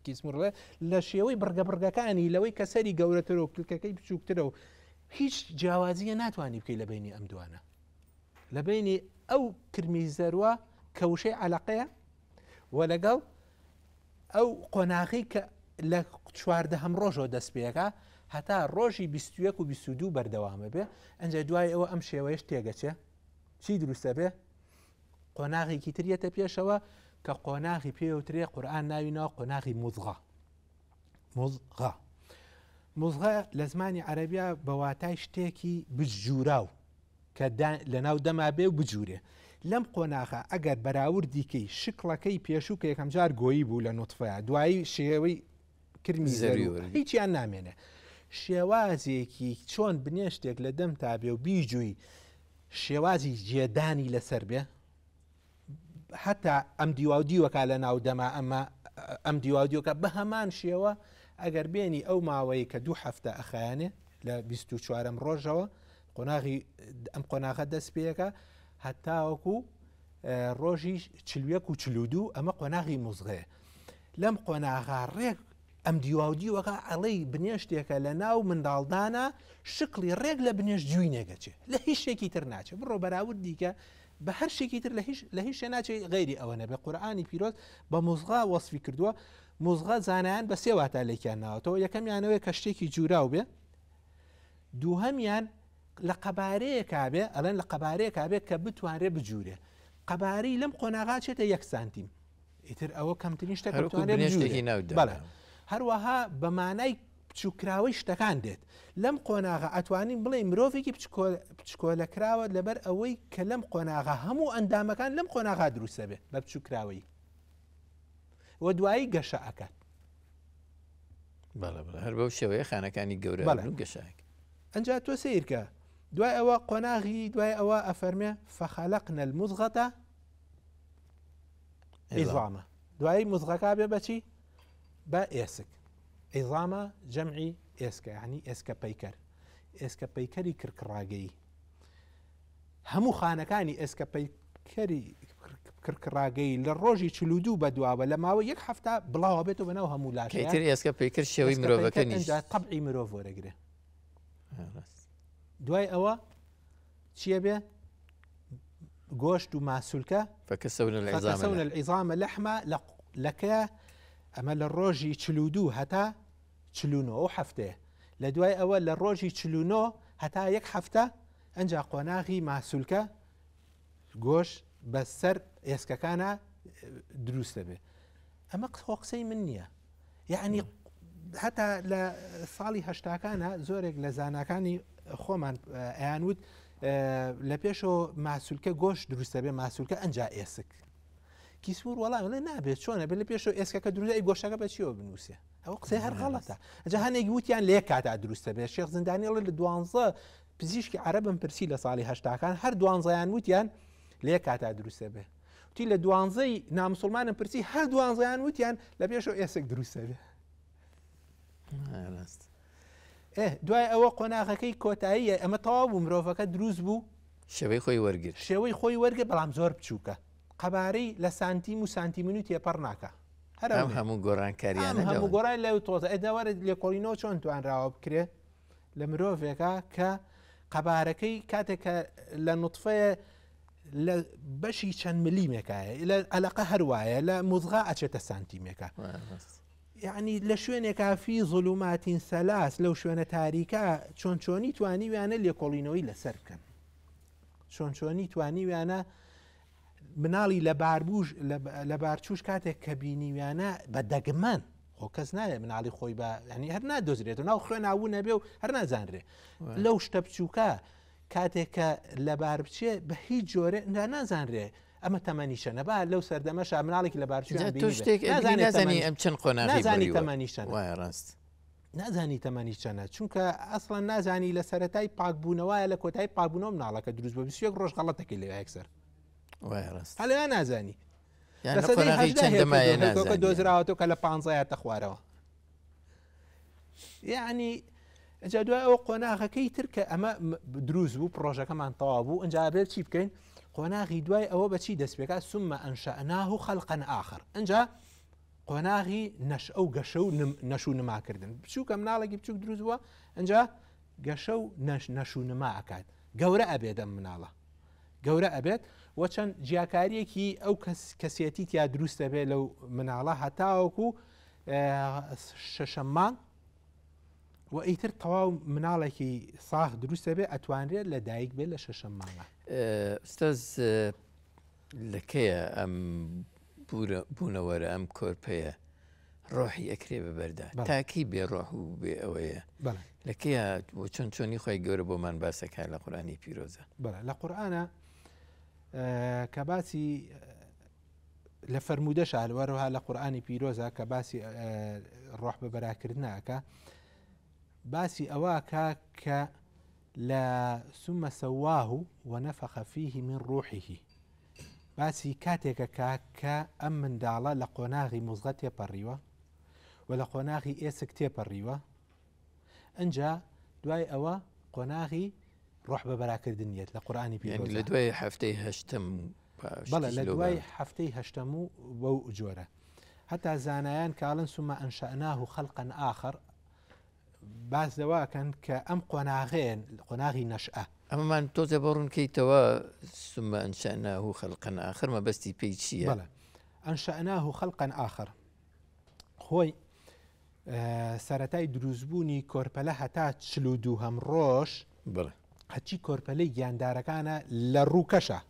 کیسمڕێ لە شێوەی بڕگە بڕگەکانی لەوەی کە سەری گەورەتر و کلکەکەی بچووکترە و هیچ جیاوازیە ناتوانانی بکەی لە بینی ئەم دوانە لە بینی ئەو کرمی زەروە کە وشەی عەلەقەیە و لەگەڵ ئەو قۆناغی کە لە چواردەهەم ڕۆژەوە دەست پێەکە هەتا ڕۆژی 21 و 22 بەردەوامە بێ ئەنجا دوای ئەوە ئەم شێوەیەش تێگەچێ چی دروستە بێ قۆناغێکی تر یەتە پێشەوە کە قۆناغی پێوترێ قورآن ناوی ناو قۆناغی مزغە مزغە مزغە لە زمانی عەربیا بە واتای شتێکی بجوراو کە لە ناو دەما بێ و بجورێ لەم قۆناغە ئەگەر بەراوردی کەی شکڵەکەی پێشوو کە یەکەم جار گۆیی بوو لە نوتفەیا دوایی شێوەی کرمی زەری هیچیان نامێنێ شێوازێکی چۆن بنێشتێک لە دەم تا بێ و بیجووی شێوازی جێدانی لەسەر بێ هەتا ئەم دیواو دیوەکە لە ناو دەما ئەمە ئەم دیواو دیوەکە بە هەمان شێوە ئەگەر بێنی ئەو ماوەیە کە دوو هەفتە ئەخایەنێ لە 24م ڕۆژەوە قۆناغی ئەم قۆناغە دەست پێەکە هەتاوەکو ڕۆژی چلوەک و چلودوو ئەمە قۆناغی مزغەیە لەم قۆناغا ڕێک ئەم دیواو دیوەکە ئەڵێی بنێشتێکە لە ناو منداڵدانا شکڵی ڕێک لە بنێشت جوینێک ئەچێ لە هیچ شتێکی تر ناچێ بڕۆ بەراوردی کە بە هەر شتێکی تر لە هیچ لە هیچ شتێ ناچێ غەیری ئەوە نەبێ قورئانی پیرۆز بە مزغا وەسفی کردووە مزغا زانایان بە سێ واتا لێکیان ناوەتەوە یەکەمیانەوەی کە شتێکی جوراو بێ دووهەمیان لە قەبارەیەکا بێ ئەڵێن لە قەبارەیەکا بێ کە بتوانرێ بجوورێ قەبارەی لەم قۆناغا چێتە یەک سانتیم ئیتر ئەوە کەمترین شتە کە بتوانێت بجوورێ. بەڵێ هەروەها بە مانای بچووکراوەی شتەکان دێت لەم قۆناغە ئەتوانین بڵێ مرۆڤێکی بچکۆلەکراوە لەبەر ئەوەی کە لەم قۆناغە هەموو ئەندامەکان لەم قۆناغا دروستە بێ بە بچووکراوەی و دوایی گەشە ئەکات هەر بەو شێوەیە خانەکانی گەورە گەشەک ئەجا تۆ سیرکە دوای ئەوە قۆناغی دوای ئەوە ئەفەرمێ فەخەلقنا المضغة عیزامە دوایی مزغەکە بێ بەچی بە ئێسک عیزامە جەمعی ئێسکە ینی ئێسکە پەیکەر ئێسکە پەیکەری کرکڕاگەیی هەموو خانەکانی ئێسکە پەیکەری کرکڕاگەی لە ڕۆژی چلودوو بە دواوە لە ماوە یەک هەفتا بڵاوە بێتەوە بەناو هەموو لاشتر ئێسکە پەیکەر شێوەی مرۆڤەکە تەبعی مرۆڤ وەرەگرێ دوای ئەوە چیە بێ گۆشت و ماسولکە فكسونا العظام لحما لەکە ئەمە لە ڕۆژی چلودوو هەتا چلونۆ ئەو هەفتەیە لە دوای ئەوە لە ڕۆژی چلونۆ هەتا یەک هەفتە ئەجا قۆناغی ماسولکە گۆش بەسەر ئێسکەکانە دروستە بێ ئەمە خۆ قسەی من نییە یعنی هەتا لە ساڵی هەشتاکانە زۆرێک لە زاناکانی خۆمان ئەیان وت لە پێشەوە ماسولکە گۆش دروستە بێ ماسولکە ئەنج ئێسک کیسمور وەڵام لە نابێت چۆنە بێ لە پێشەوە ئێسکەکە دروست ئەی گۆشەکە بە چیەوە بنووسێ ئەو قسەی هەر غەڵەتە جا هەنێک وتیان لە یەک کاتا دروستە بێ شێخ زیندانی لە دوانزە پزیشکی عەرەبم پرسی لە ساڵی هەشتاکان هەر دوانزەیان وتیان لە یەک کاتا دروستە بێ وتی لە دوانزەی نامسلمانم پرسی هەر دوانزەیان وتیان لە پێشەوە ئێسک دروستە بێ دوای ئەوە قۆناغەکەی کۆتاییە ئەمە تەواو بوو مرۆڤەکە دروست بوو شێوەی خۆی وەرگرت شێوەی خۆی وەرگە بەڵام زۆر بچووکە قەبارەی لە سانتیم و سانتیمن و تێپەڕ ناکە هەر هەموو گۆڕانکاریان هەموو گۆڕان لەو تۆزە ئەداوارە لێکۆڵینەوە چۆن توانراوە بکرێ لە مرۆڤێکا کە قەبارەکەی کاتێک کە لە نوتفەیە لە بەشی چەند ملیمێکایە لە ئەلەقە هەروایە لە مزغا ئەچێتە سانتیمێکە یعنی لە شوێنێکا فی ظلمات ثلاث لەو شوێنە تاریکە چۆن چۆنی توانیویانە لێکۆڵینەوەی لەسەر بکەن چۆن چۆنی توانیویانە مناڵی لە باربووش لە بارچوش کاتێک کە بینیویانە بە دەگمەن خۆ کەس نایە مناڵی خۆی بە ینی هەر نادۆزرێت و ناو خوێناوو نەبێ و هەر نازانرێ لەو شتە بچووکە کاتێک کە لەبار بچێ بە هیچ جۆرێ نازانرێ ئەمە تەمەنی چەنە با لەو سەردەمەشا مناڵێکی لە بارچوو شتێک نازانی ئەم چەند قۆناغی نازانی تەمەنی چەنە وایە ڕاست نازانی تەمەنی چەنە چونکە ئەسڵەن نازانی لە سەتای پاکبوونەوەە لە کۆتای پاکبوونەوە مناڵەکە دروست بە 21 ڕۆژ غەڵەتەکەی لێ یەکسەر. هەلەیان نازانی لە دۆزراوەتەوە کە لە پانزایەتە خوارەوە یعنی ئەجا دوای ئەوە قۆناغەکەی تر کە ئەمە دروست بوو پرۆژەکەمان تەوا بوو ئەجا بێت چی بکەین قۆناغی دوای ئەوە بەچی دەست پێکا ثم أنشأناه خلقا آخر ئەجا قۆناغی نەش ئەو گەشە و نەش و نماکردن بچووکە مناڵێکی بچوک دروست بووە ئەجا گەشە و نەش نەش و نما ئەکات گەورە ئەبێت ئەم مناڵە گەورە ئەبێت و چەند جیاکاریەکی ئەو کەس کەسێتی تیا دروست دەبێت لەو مناڵە هەتاوەکو شەشەم مانگ و ئیتر تەواو مناڵێکی ساغ دروست دەبێت ئەتوانرێت لە دایک بێت لە شەشەم مانگە. ئوستاز لە کەیە ئەم بوونەوەرە ئەم کۆرپەیە ڕۆحی ئەکرێ بە بەردا تاکی بێ ڕۆح و بێ ئەوەیە لە کەیە بۆ چۆن چۆنی خی گەورە بۆمان باسەکە لە قورآانی پیرۆزە لە قورآانە کە باسی لە فەرموودەشا هەروەها لە قورئانی پیرۆزە کە باسی ڕۆح بە بەراکردنە ئەکا باسی ئەوە ئەکا کە لە ثم سواه ونفخ فيه من روحه باسی کاتێکە کە کە ئەم منداڵە لە قۆناغی مزغە تێپەڕیوە و لە قۆناغی ئێسک تێپەڕیوە ئەجا دوای ئەوە قۆناغی ڕۆح بە بەراکردن یەت لە قورآانی پیرۆز لە دوای هەفتەی هەشتم بەڵێ لە دوای هەفتەی هەشتەم و بەو جۆرە هەتا زانایان کاڵن ثم أنشأناه خلقا آخر باس لەوەکەن کە ئەم قۆناغێن قۆناغی نەشئە ئەمەمان تۆزێ بۆ ڕوونکەیتەوە ثم أنشأناه خلقا آخر مەبەستی پێی چییە؟ بەڵێ أنشأناه خلقا آخر خۆی سەرەتای دروستبوونی کۆرپەلە هەتا 42هەم ڕۆژ هەرچی کۆرپەلەی گیاندارەکانە لە ڕووکەشە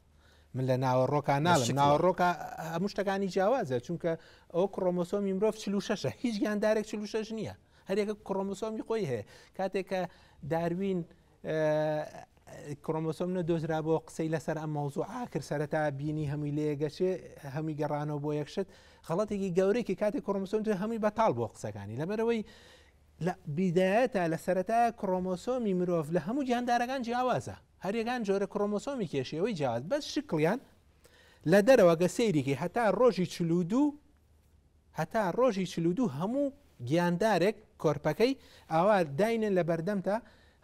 من لە ناوەڕۆکا ناڵم ناوەڕۆکە هەموو شتەکانی جیاوازە چونکە ئەو کڕۆمۆسۆمی مرۆڤ 46 هیچ گیاندارێک 46 نییە هەرێکە کڕۆمۆسۆمی خۆی هەیە کاتێک کە داروین کڕۆمۆسۆم نەدۆزرابەوە قسەی لەسەر ئەم مەوزوعە کرد سەرەتا بینی هەمووی لێگەچێ هەمووی گەڕانەوە بۆ یەک شت غەڵەتێکی گەورەیەکی کاتێک کڕۆمۆسۆم هەمووی بەتاڵ بۆ قسەکانی لەبەرەوەی لە بیدایەتە لە سەرەتا کڕۆمۆسۆمی مرۆڤ لە هەموو گیاندارەکان جیاوازە هەرێکان جۆرە کڕۆمۆسۆمی کێشەوەی جیاواز بەس شکڵیان لە دەرەوە گە سەیریکی هەتا ڕۆژی 42 هەتا ڕۆژی 42 هەموو گیاندارێک کۆرپەکەی ئاوا داینێن لە بەردەمتا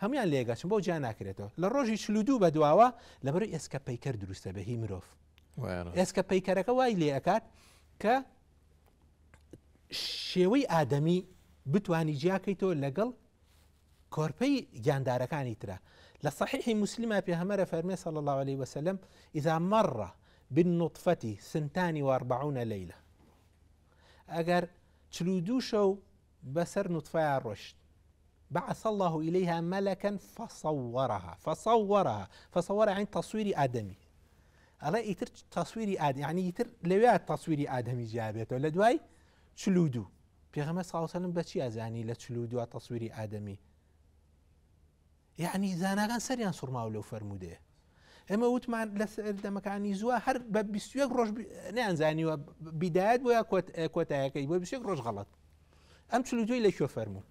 هەمویان لێگەچن بۆ جیا ناکرێتەوە لە ڕۆژی 42 بە دواوە لەبەر ئێسکە پەیکەر دروستە بە هی مرۆڤ ئێسکە پەیکەرەکە وای لێ ئەکات کە شێوەی ئادەمی بتانی جیاکەیتەوە لەگەڵ کۆرپەی گیاندارەکانی ترە لە صحیحی مسلمە پێغەمبەر فەرمێ صلی الله عليه وسلم إذا مر بالنطفة ثنتان وأربعون ليلة ئەگەر 42 شەو بەسەر نوتفەیا ڕۆشت بعث الله إليها ملكا فصورها فصورها فصورها يعني تصويري آدمي ئەڵێ ئیتر تەسویری ئاد یعنی ئیتر لەوێ تەسویری ئادەمی جیابێتەوە لە دوای 42 پێغەمبەر صلی الله علیه و سلم بە چی ئەزانی لە 42 تەسویری ئادەمی یعنی زاناکان سەریان سوڕماوە لەو فەرموودەیە ئێمە وتمان لە سەردەمەکانی زووە هەر بە 21 ڕۆژ نیانزانیوە بیدایەت بۆ یا کۆتایەکەی بۆ 21 ڕۆژ غەڵەت ئەم 42 لە کوێ فەرموو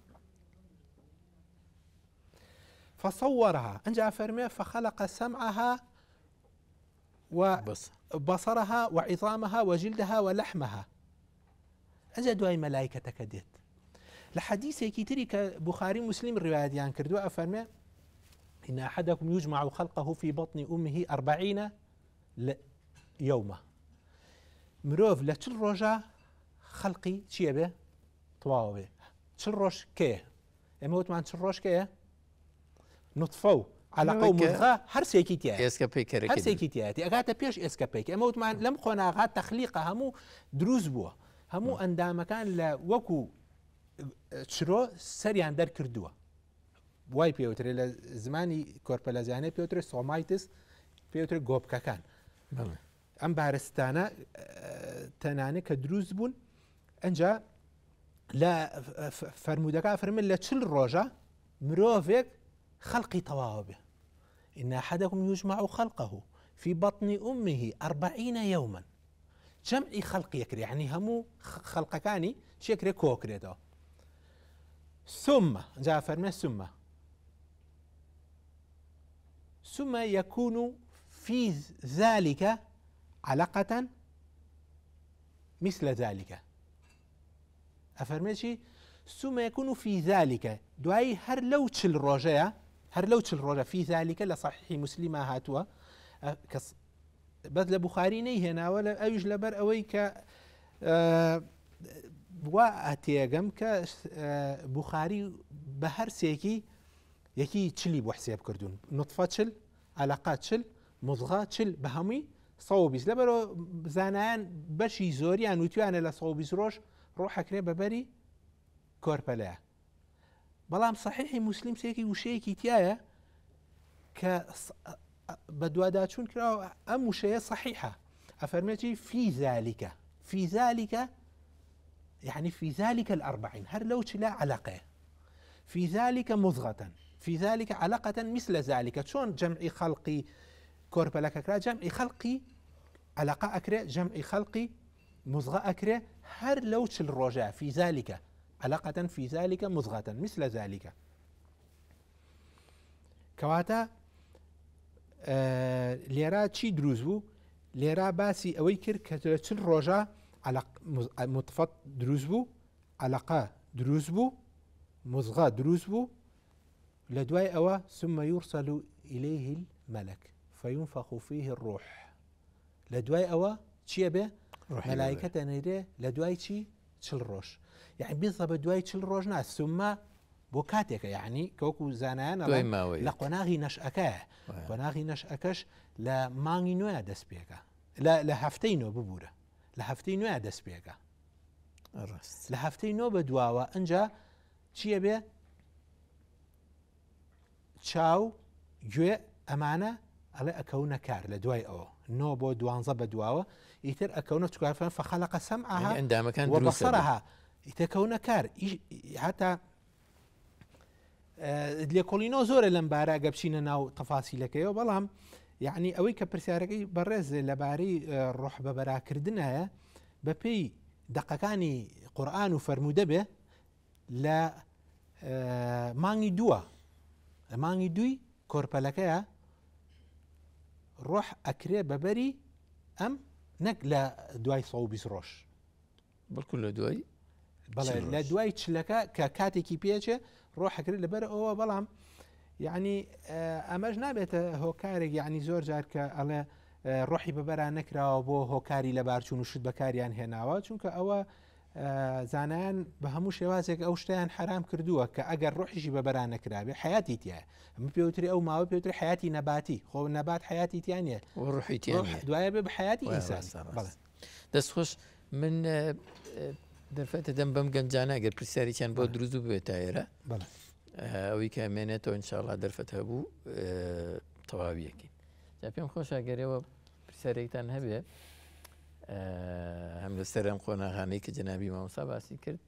فصورها ئەنجا فەرمێ فخلق سمعها وبصرها وعظامها وجلدها ولحمها ئەجا دوای مەلایکەتەکە دێت لە حەدیسێکی تری کە بخاری مسلم ڕوایەتیان کردووە ئەفەرمێ إن أحدكم يجمع خلقه في بطن أمه أربعين يوما مرۆڤ لە چل ڕۆژە خەلقی چییە بێ تەواو بێ چل ڕۆژ کێ ئێمە وتمان چل ڕۆژ کێ نوتفە و عەلەقە و مزغە هەرسێکی تایە ئێسکە پەیکەرەکەی هەرسێکی تایەتی ئەگاتە پێش ئێسکە پەیک ئێمە وتمان لەم قۆناغا تەخلیقە هەموو دروست بووە هەموو ئەندامەکان لە وەکو چرۆ سەریان دەرکردووە وای پێوترێ لە زمانی کۆرپەلەزانێ پێوترێ somites پێوترێ گۆپکەکان ئەم بارستانە تەنانە کە دروست بوون ئەجا لە فەرموودەکە فەرمن لە چل ڕۆژە مرۆڤێک خەلقی تەواوە بێ إن أحدكم يجمع خلقه في بطن أمه أربعين يوما جەمعی خەلقی ئەکرێ یعنی هەموو خەلقەکانی چێکرێ کۆکرێتەوە ثم جا فەرمێ ثم ثم يكون في ذلك علقة مثل ذلك. ئەفەرمێ چی؟ ثم يكون في ذلك، دوایی هەر لەو 40 ڕۆژەیە، هەر لەو 40 ڕۆژە، في ذلك لە صحیحی مسلمە هاتووە، کە بەس لە بوخاری نەیهێناوە، ئەویش لەبەر ئەوەی کە وا ئەتێگەم کە بوخاری بە هەر سێکی یەکی چلی بۆ حسێب کردوون، نطفە 40، عەلەقە 40، مضغە 40، بە هەمووی 120. لەبەرەوە زانایان بەشی زۆریان وتویانە لە 120 ڕۆژ ڕۆحەکرێ بەبەری کۆرپەلەیە. بەڵام صحیحی مسلم سێکی وشەیەکی تایە کە بەدواداچوون کراوە، ئەم وشەیە صحیحە، ئەفەرمێتی في ذلك، في ذلك يعني في ذلك الأربعين، هەر لەو چلا عەلەقەیە، في ذلك مضغة، في ذلك علقة مثل ذلك. چۆن جەمعی خەڵقی کۆرپەلەکە کرا، جەمعی خەڵقی عەلەقە ئەکرێ، جەمعی خەڵقی مضغە ئەکرێ، هەر لەو 40 ڕۆژە في ذلك علقة في ذلك مضغة مثل ذلك. کەواتە لێرە چی دروست بوو؟ لێرە باسی ئەوەی کرد کە لە 40 ڕۆژە مطفە دروست بوو، عەلەقە دروست بوو، مضغە دروست بوو. لە دوای ئەوە ثم يرسل إليه الملك فينفخ فيه الروح. لە دوای ئەوە چییە بێ؟ ڕۆحی مەلایکە بێ. دەنێرێ لە دوای چی؟ 40 ڕۆژ. یعنی بیزە بە دوای 40 ڕۆژ نا، ثم بۆ کاتێکە، یعنی کە وەکو زانایان دوای ئەڵێن ماوەیەک. لە قۆناغی نەشئەکەیە. قۆناغی نەشئەکەش لە مانگی نوێ دەست پێکە، لە هەفتەی نۆ ببوورە، لە هەفتەی نوێ دەست پێکە. لە هەفتەی نۆ بە دواوە ئەنجا چییە بێ؟ چاو، گوێ، ئەمانە ئەڵێ ئەکەونە کار لە دوای ئەوە. 9 بۆ 12 بە دواوە ئیتر ئەکەونە چکارفەن فەخەلەقە سەمعەها یعنی ئەندامەکان دروستە بن. وبەصەرەها. ئیتر کەونە کار. هەتا، لێکۆڵینەوە زۆرە لەم بارە ئەگە بچینە ناو تەفاسیلەکەیەوە، بەڵام یعنی ئەوەی کە پرسیارەکەی بەڕێز لەبارەی، ڕۆح بەبەراکردنایە بەپێی دەقەکانی قورئان و فەرموودە بێ لە، مانگی دووە، لە مانگی دووی کۆرپەلەکەیە ڕۆح ئەکرێ بەبەری ئەم نەک لە دوای 120 ڕۆژ، بەڵکو لە دوای بەڵێ، چل لە ڕۆژ. دوای چلەکە کە کاتێکی پێچێ ڕۆح ئەکرێت لەبەر ئەوە. بەڵام یعنی، ئەمەش نابێتە هۆکارێک، یعنی زۆر جار کە ئەڵێ، ڕۆحی بەبەران نەکراوە بۆ هۆکاری لەبارچوون و شت بەکاریان هێناوە، چونکە ئەوە، زانایان بە هەموو شێوازێک ئەو شتیان حرام کردووە کە ئەگەر ڕۆحیشی بەبەران نەکرابێ حیاتی تایە. ئەمە پێوتری ئەو ماوە پێوتری حیاتی نەباتی، خۆ نەبات حیاتی تیا نییە. و ڕۆحی تیا ڕۆح نییە. دوایە بێ بە حیاتی وایە، ئینسان. ڕاستە، ڕاستە. بەڵێ. دەستخۆش. من، دەرفەتە دەم بەم گەنجانە ئەگەر پرسیارێکیان بۆ دروست ببێت تا ئێرە. ئەوەی کە ئەمێنێتەوە ئینشاءڵڵا دەرفەت هەبوو، تەواویەکەین. جا پێم خۆشە ئەگەر ئێوە پرسیارێکتان هەبێ، هەم لەسەر ئەم قۆناغانەی کە جەنابی مامۆستا باسی کرد،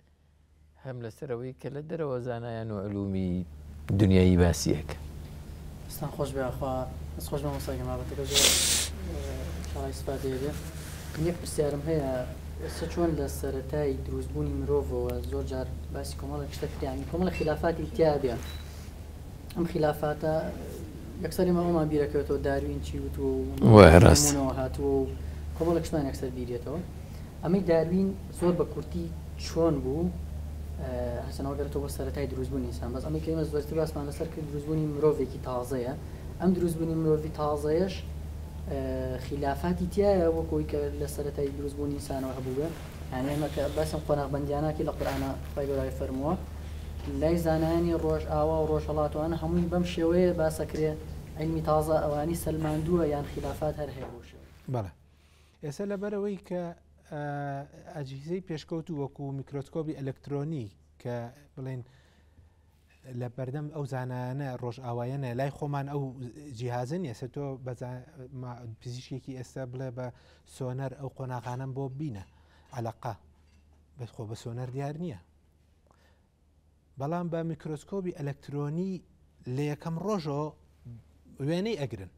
هەم لەسەر ئەوەی کە لە دەرەوە زانایان و علومی دنیایی باسیەکە. دەستان خۆش بێ، ئاخوا دەست خۆش مامۆستا گیان، بابەتەکە زۆر، ئینشاءڵڵا ئیسفادەیە بێ. من یەک پرسیارم هەیە، ئێستا چۆن لە سەرەتای دروستبوونی مرۆڤەوە زۆر جار باسی کۆمەڵێک شتە کرد، یعنی کۆمەڵێک خلافاتی تیا بێ، ئەم خلافاتە یەکسەر ئێمە ئەومان بیرەکەوێتەوە داروین چی وتووە و وایە، ڕاست. نمونەوە هاتووە و کۆمەڵێک شتمان یەکسەر بیرێتەوە. ئەمەی داروین زۆر بە کورتی چۆن بوو، هەرچەنەوە گەڕێتەوە بۆ سەرەتای دروستبوونی ئینسان، بەس ئەمەی کە ئێمە زۆرتر باسمان لەسەر کرد دروستبوونی مرۆڤێکی تازەیە. ئەم دروستبوونی مرۆڤی تازەیەش، خلافاتی تایە وەکۆی کە لە سەرەتای دروستبوونی ئینسانەوە هەبوو بێ. یعنی ئێمە کە باسم قۆناغبەندیاناکی لە قورئانە خوای گەورە فەرمووە لای زانایانی ڕۆژئاوا و ڕۆژهەڵاتوانە هەمووی بەم شێوەیە باسەکرێ، علمی تازە ئەوانی سەلماندووە یان خلافات هەر هەیە بۆ شێوە. بەڵێ ئێستا لەبەرەوەی کە، ئەجهیزەی پێشکەوتو وەکو میکرۆسکۆبی ئەلکترۆنی کە بڵێن لە بەردەم ئەو زانایانە ڕۆژئاوایەنە لای خۆمان ئەو جیهازە نییە. ئێستا تۆ پزیشکێکی ئێستا بڵێ بە سۆنەر ئەو قۆناغانەم بۆ بینە عەلەقە، بەس خۆ بە سۆنەر دیار نییە، بەڵام بە میکرۆسکۆبی ئەلکترۆنی لە یەکەم ڕۆژەوە وێنەی ئەگرن.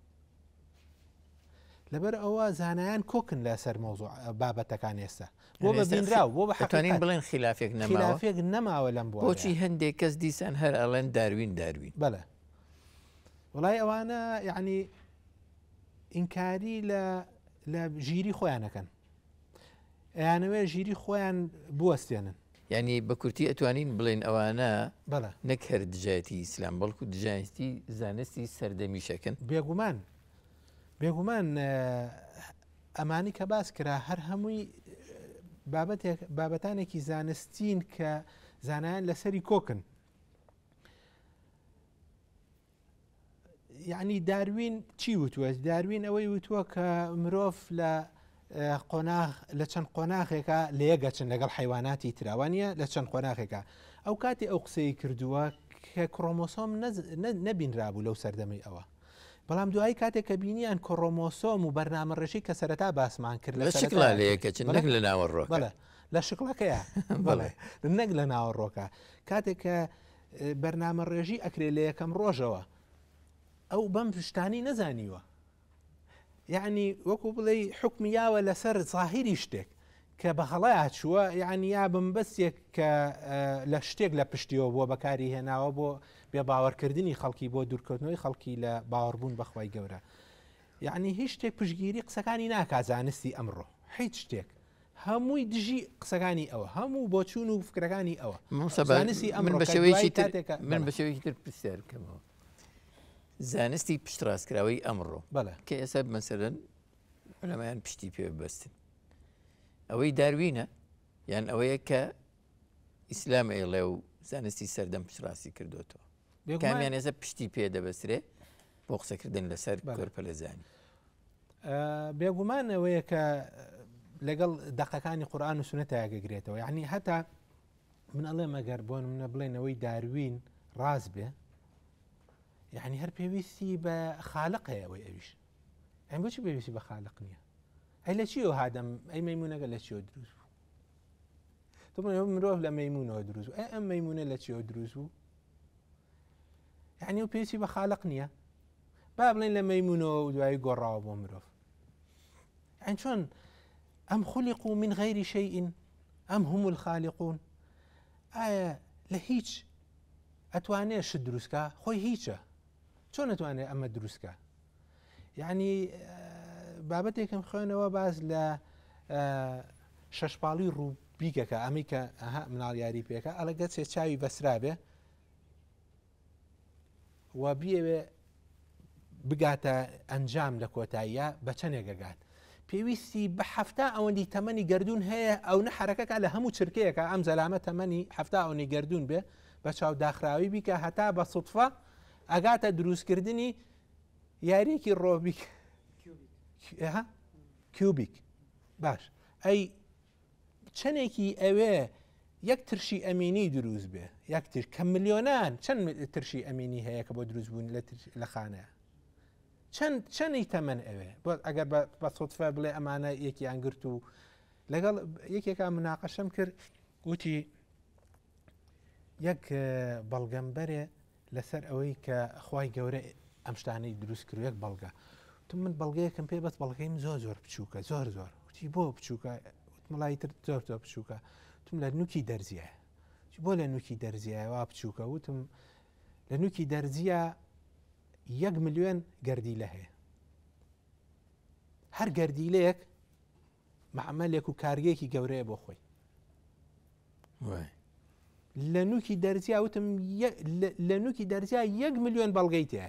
لەبەر ئەوە زانایان کۆکن لەسەر مەوزوع بابەتەکان ئێستا. بۆ بە بینراو، بۆ بە دەتوانین حەقیقەت. بڵێن خلافێک نەماوە؟ خلافێک نەماوە لەم بوارە. بۆچی هەندێک کەس دیسان هەر ئەڵێن داروین داروین؟ بەڵێ وڵای ئەوانە یعنی ئینکاری لە لە ژیری خۆیانەکەن ئەیانەوێ ژیری خۆیان بوەستێنن. یانی بە کورتی ئەتوانین بڵێین ئەوانە نەک هەر دژایەتی ئیسلام بەڵکو دژایەتی زانستی سەردەمیش ئەکەن؟ بێگومان بێگومان ئەمانی کە باس کرا هەر هەمووی بابەتێک بابەتانێکی زانستین کە زانایان لەسەری کۆکن. یعنی داروین چی وتووە داروین ئەوەی وتووە کە مرۆڤ لە قۆناغ لە چەند قۆناغێکە لە یەگەچن لەگەڵ حیواناتی تراوانە لە چەند قۆناغێکە ئەو کاتی ئەو قسەی کردووە کە کرۆمۆسۆم نەبینرابوو لەو سەردەمەی ئەوە بەڵام دوایی کاتێک کە بینیان کۆڕۆمۆسۆم و بەرنامە ڕێژی کە سەرەتا باسمان کرد لە شکڵا لە یەکەچن نەک لە ناوەڕۆکە بەڵێ لە شکڵەکەیە بەڵێ نەک لە ناوەڕۆکە کاتێک کە بەرنامە ڕێژی ئەکرێ لە یەکەم ڕۆژەوە ئەو بەم شتانی نەزانیوە یعنی وەکو بڵێ حکمی یاوە لەسەر ظاهری شتێک کە بە هەڵەیا چووە یعنی یا بمبەستێک کە لە شتێک لە پشتیەوە بووە بەکاری هێناوە بۆ بێ باوەڕکردنی خەڵکی بۆ دوورکەوتنەوەی خەڵکی لە باوەڕبوون بەخوای گەورە یعنی هیچ شتێک پشگیری قسەکانی ناکا زانستی ئەمڕۆ هیچ شتێک هەمووی دژی قسەکانی ئەوە هەموو بۆچوون و فکرەکانی ئەوە زانستی ئەمڕۆ بە شێوەیەکی تر من بە شێوەیەکی تر پرسیار بکەمەوە زانستی پشتڕاستکراوەی ئەمڕۆ کە ئێستا مەسەرەن علەمایان پشتی پێ ببەستن ئەوەی داروینە یان ئەوەیە کە ئیسلام ئەیڵێ و زانستی سەردەم پشتڕاستی کردوێتەوە کامیان ئێستا پشتی پێ دەبەسترێ بۆ قسەکردن لەسەر کۆرپەلەزانی بێگومان ئەوەیە کە لەگەڵ دەقەکانی قورآن و سونەت یاگەگرێتەوە یعنی هەتا من ئەڵێ مەگەر بۆ منە بڵێنەوەی داروین ڕاست بێ یعنی هەر پێویستی بە خالق هەیە ئەوەی ئەویش ئەم بۆچی پێویستی بە خالق نییە ئەی لە چیەوە هادەم ئەی مەمونەکە لە چیەوە دروست بوو تۆ مرۆڤ لە مەمونەوە دروست بوو ئەی ئەم مەمونە لە چیەوە دروست بوو یعنی و پێویستی بە خالق نییە با بڵێن لە مەیمونەوە و دوایی گۆڕاوە بۆ مرۆڤ ئەن چۆن ئەم خلیق و من غەیری شەیئین ئەم هم الخالقون ئایا لە هیچ ئەتوانێ شت دروستکە خۆی هیچە چۆن ئەتوانێت ئەمە دروستکە یعنی بابەتێکم خوێنەوە باز لە شەشپاڵی ڕووبیکەکە ئەمەی کە مناڵ یاری پێکە ئەڵە گەچێ چاوی بەسرابێ و بیەوێ بگاتە ئەنجام لە کۆتاییە بە چەندێک ئەگات پێویستی بە هەفتا ئەوەندی تەمەنی گردون هەیە ئەو نە حرەکەکە لە هەموو چرکەیەکە ئەم زەلامە تەمەنی هەفتا ئەوەی گردون بێ بە چاو داخراوی بیکە هەتا بە سوتفە ئەگاتە دروستکردنی یاریەکی ڕۆبیک کیوبیک باش ئەی چەنێکی ئەوێ یەک ترشی ئەمینی دروست بێ یەک تر کە ملیۆنان چەند ترشی ئەمینی هەیە کە بۆ دروست بوون لە خانەیە چەند چەنی تەمەن ئەوێ بۆ ئەگەر بە سوتفە بڵێ ئەمانە یەکیان گرت و لەگەڵ یەکێکا مناقەشەم کرد وتی یەک بەڵگەم بەرێ لەسەر ئەوەی کە خوای گەورە ئەم شتانەی دروست کرد یەک بەڵگە وتم من بەڵگەیەکم پێ بەس بەڵگەیم زۆر زۆر بچووکە زۆر زۆر وتی بۆ بچووکە وتم تر زۆر زۆر بچووکە وتم لە نوکی دەرزیە بۆ لە نوکی دەرزیە وا بچووکە وتم لە نوکی دەرزیە 1 ملیۆن گەردیلە هەیە هەر گەردیلەیەک مەعمەلێک و کارگەیەکی گەورەیە بۆ خۆی لە نوکی دەرزیا وتم لە نوکی دەرزیا 1 ملیۆن بەڵگەی تێ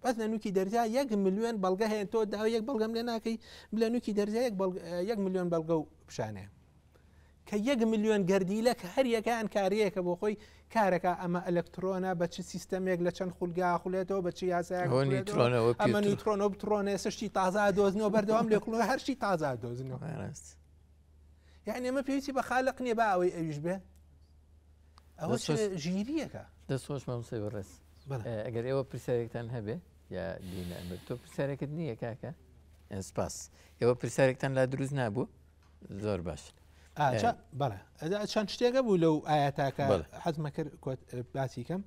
بەس لە نوکی دەرزیا 1 ملیۆن بەڵگە هەیە تۆ داوای یەک بەڵگەم لێ ناکەی لە نوکی دەرزیا 1 ملیۆن بەڵگە و پیشانێ کە 1 ملیۆن گەردیلە کە هەر یەکەیان کاریەکە بۆ خۆی کارەکە ئەمە ئەلکترۆنە بە چ سیستەمێک لە چەند خولگا خولێتەوە بە چ یاسایەک ئەمە نیوترۆنەوە بترۆنە شتی تازا دۆزنەوە بەردەوام لێکڵەوە هەرشی تازا دۆزنەوە یعنی ئەمە پێویستی بە خالق نییە با ئەوەی ئەویش بێ ئەوە ژیریەکە. دەست خۆش مامۆستای بەڕێز ئەگەر ئێوە پرسیارێکتان هەبێ یا دینە ئەمر تۆ پرسیارێکت نییە کاکە سپاس ئێوە پرسیارێکتان لا دروست نابوو زۆر باش بەڵێ چەند شتێکە بوو لەو ئاەتاکە حەزمە کرد باسی کەم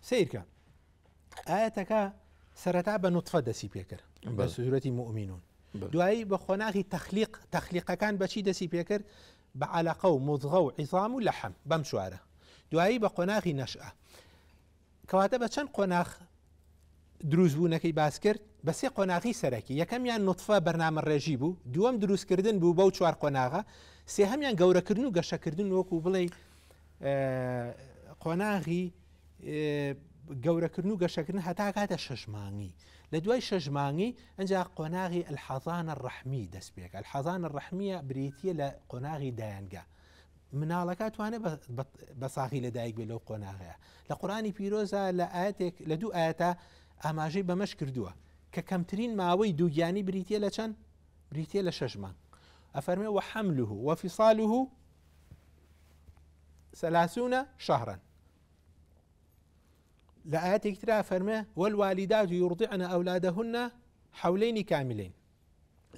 سیرکە ئاەتەکە سەرەتا بە نوتفە دەسی پێکرد بە سورەتی موئمینون دوایی بە قۆناغی تەخلیق تەخلیقەکان بەچی دەسی پێکرد بە عەلەقە و مضغە و عظام و لحم بەم چوارە دوایی بە قۆناغی نەشئە کەواتە بە چەند قۆناغ دروستبوونەکەی باس کرد بە سێ قۆناغی سەرەکی، یەکەمیان نوتفە بەرنامە ڕێژی بوو، دووەم دروستکردن بوو بەو چوار قۆناغە، سێهەمیان گەورەکردن و گەشەکردن وەکو بڵێی قۆناغی گەورەکردن و گەشەکردن هەتا کاتە شەش مانگی. لە دوای شەش مانگی ئەجا قۆناغی الحضانە الرحمی دەست پێکە. الحضانە الرحمیە بریتیە لە قۆناغی دایەنگە. مناڵەکە توانێت بە ساغی لەدایک بێت لەو قۆناغەیە. لە قورئانی پیرۆزا لە ئاەتێک لە دوو ئاەتە ئاماژەی بەمەش کردووە کە کەمترین ماوەی دووگیانی بریتە لە چەند؟ بریتە لە شەش مانگ. ئەفەرمێ وحمله وفصاله ثلاثون شهرا. لە ئاەتێک ترا فەرمێ والوالدات يرضعن أولادهن حولين كاملين.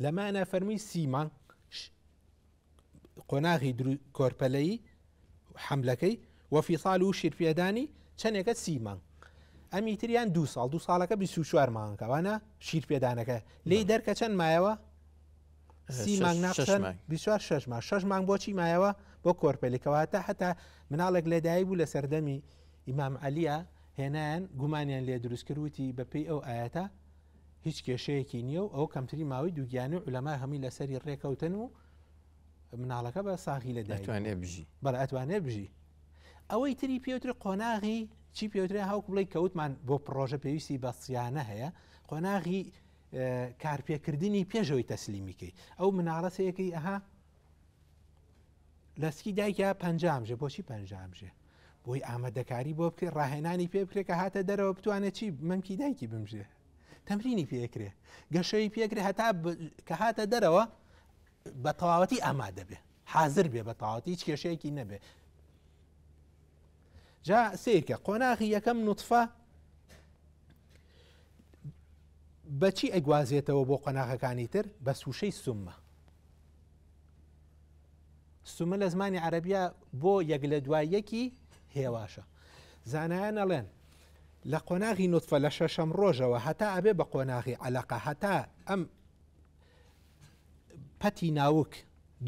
لەمانە فەرمی سی مانگ قۆناغی کۆرپەلەیی حەملەکەی وەفیسال و شیرپێدانی چەندێکە سی مانگ ئەمی تریان دو ساڵ دو ساڵەکە 24 مانگەکە وانە شیرپێدانەکە لێی دەرکە چەند مایەوە سی مانگ ناقشەن 24 شش مانگ شش مانگ بۆچی مایەوە بۆ کۆرپەلی کەواتە هەتا مناڵێک لەدایک بوو لە سەردەمی ئیمام عەلیە هێنایان گومانیان لێ دروست کرد وتی بەپێی ئەو ئاەتە هیچ کێشەیەکی نییە و ئەو کەمتری ماوەی دووگیانی و عولەما هەمووی لەسەری ڕێکەوتن و مناڵەکە بە ساغی لە دایک ئەتوانێ بژی. بەڵێ ئەتوانێ بژی. ئەوەی تری پێوترێ قۆناغی چی پێوترێ هەوک بڵێ کەوتمان بۆ پڕۆژە پێویستی بە سیانە هەیە قۆناغی کارپێکردنی پێشەوەی تەسلیمیکەی ئەو مناڵە سەیەکەی ئەها لەسکی دایکە پەنجامژێ بۆچی پەنجامژێ بۆی ئامادەکاری بۆ بکرێ ڕاهێنانی پێ بکرێ کە هاتە دەرەوە بتوانێت چی مەمکی دایکی بمژێ تەمرینی پێکرێ گەشەی پێکرێ هەتا کە هاتە دەرەوە بە تەواوەتی ئامادە بێ حاضر بێ بە تەواوەتی هیچ کێشەیەکی نەبێ جا سیرکە قۆناغی یەکەم نوتفە بەچی ئەگوازێتەوە بۆ قۆناغەکانی تر بە سوشەی سومە سومە لە زمانی عەرەبیە بۆ یەک لە دوای یەکی هێواشە. زانایان ئەڵێن لە قۆناغی نوتفە لە شەشەم ڕۆژەوە هەتا ئەبێ بە قۆناغی عەلەقە هەتا ئەم پەتی ناوک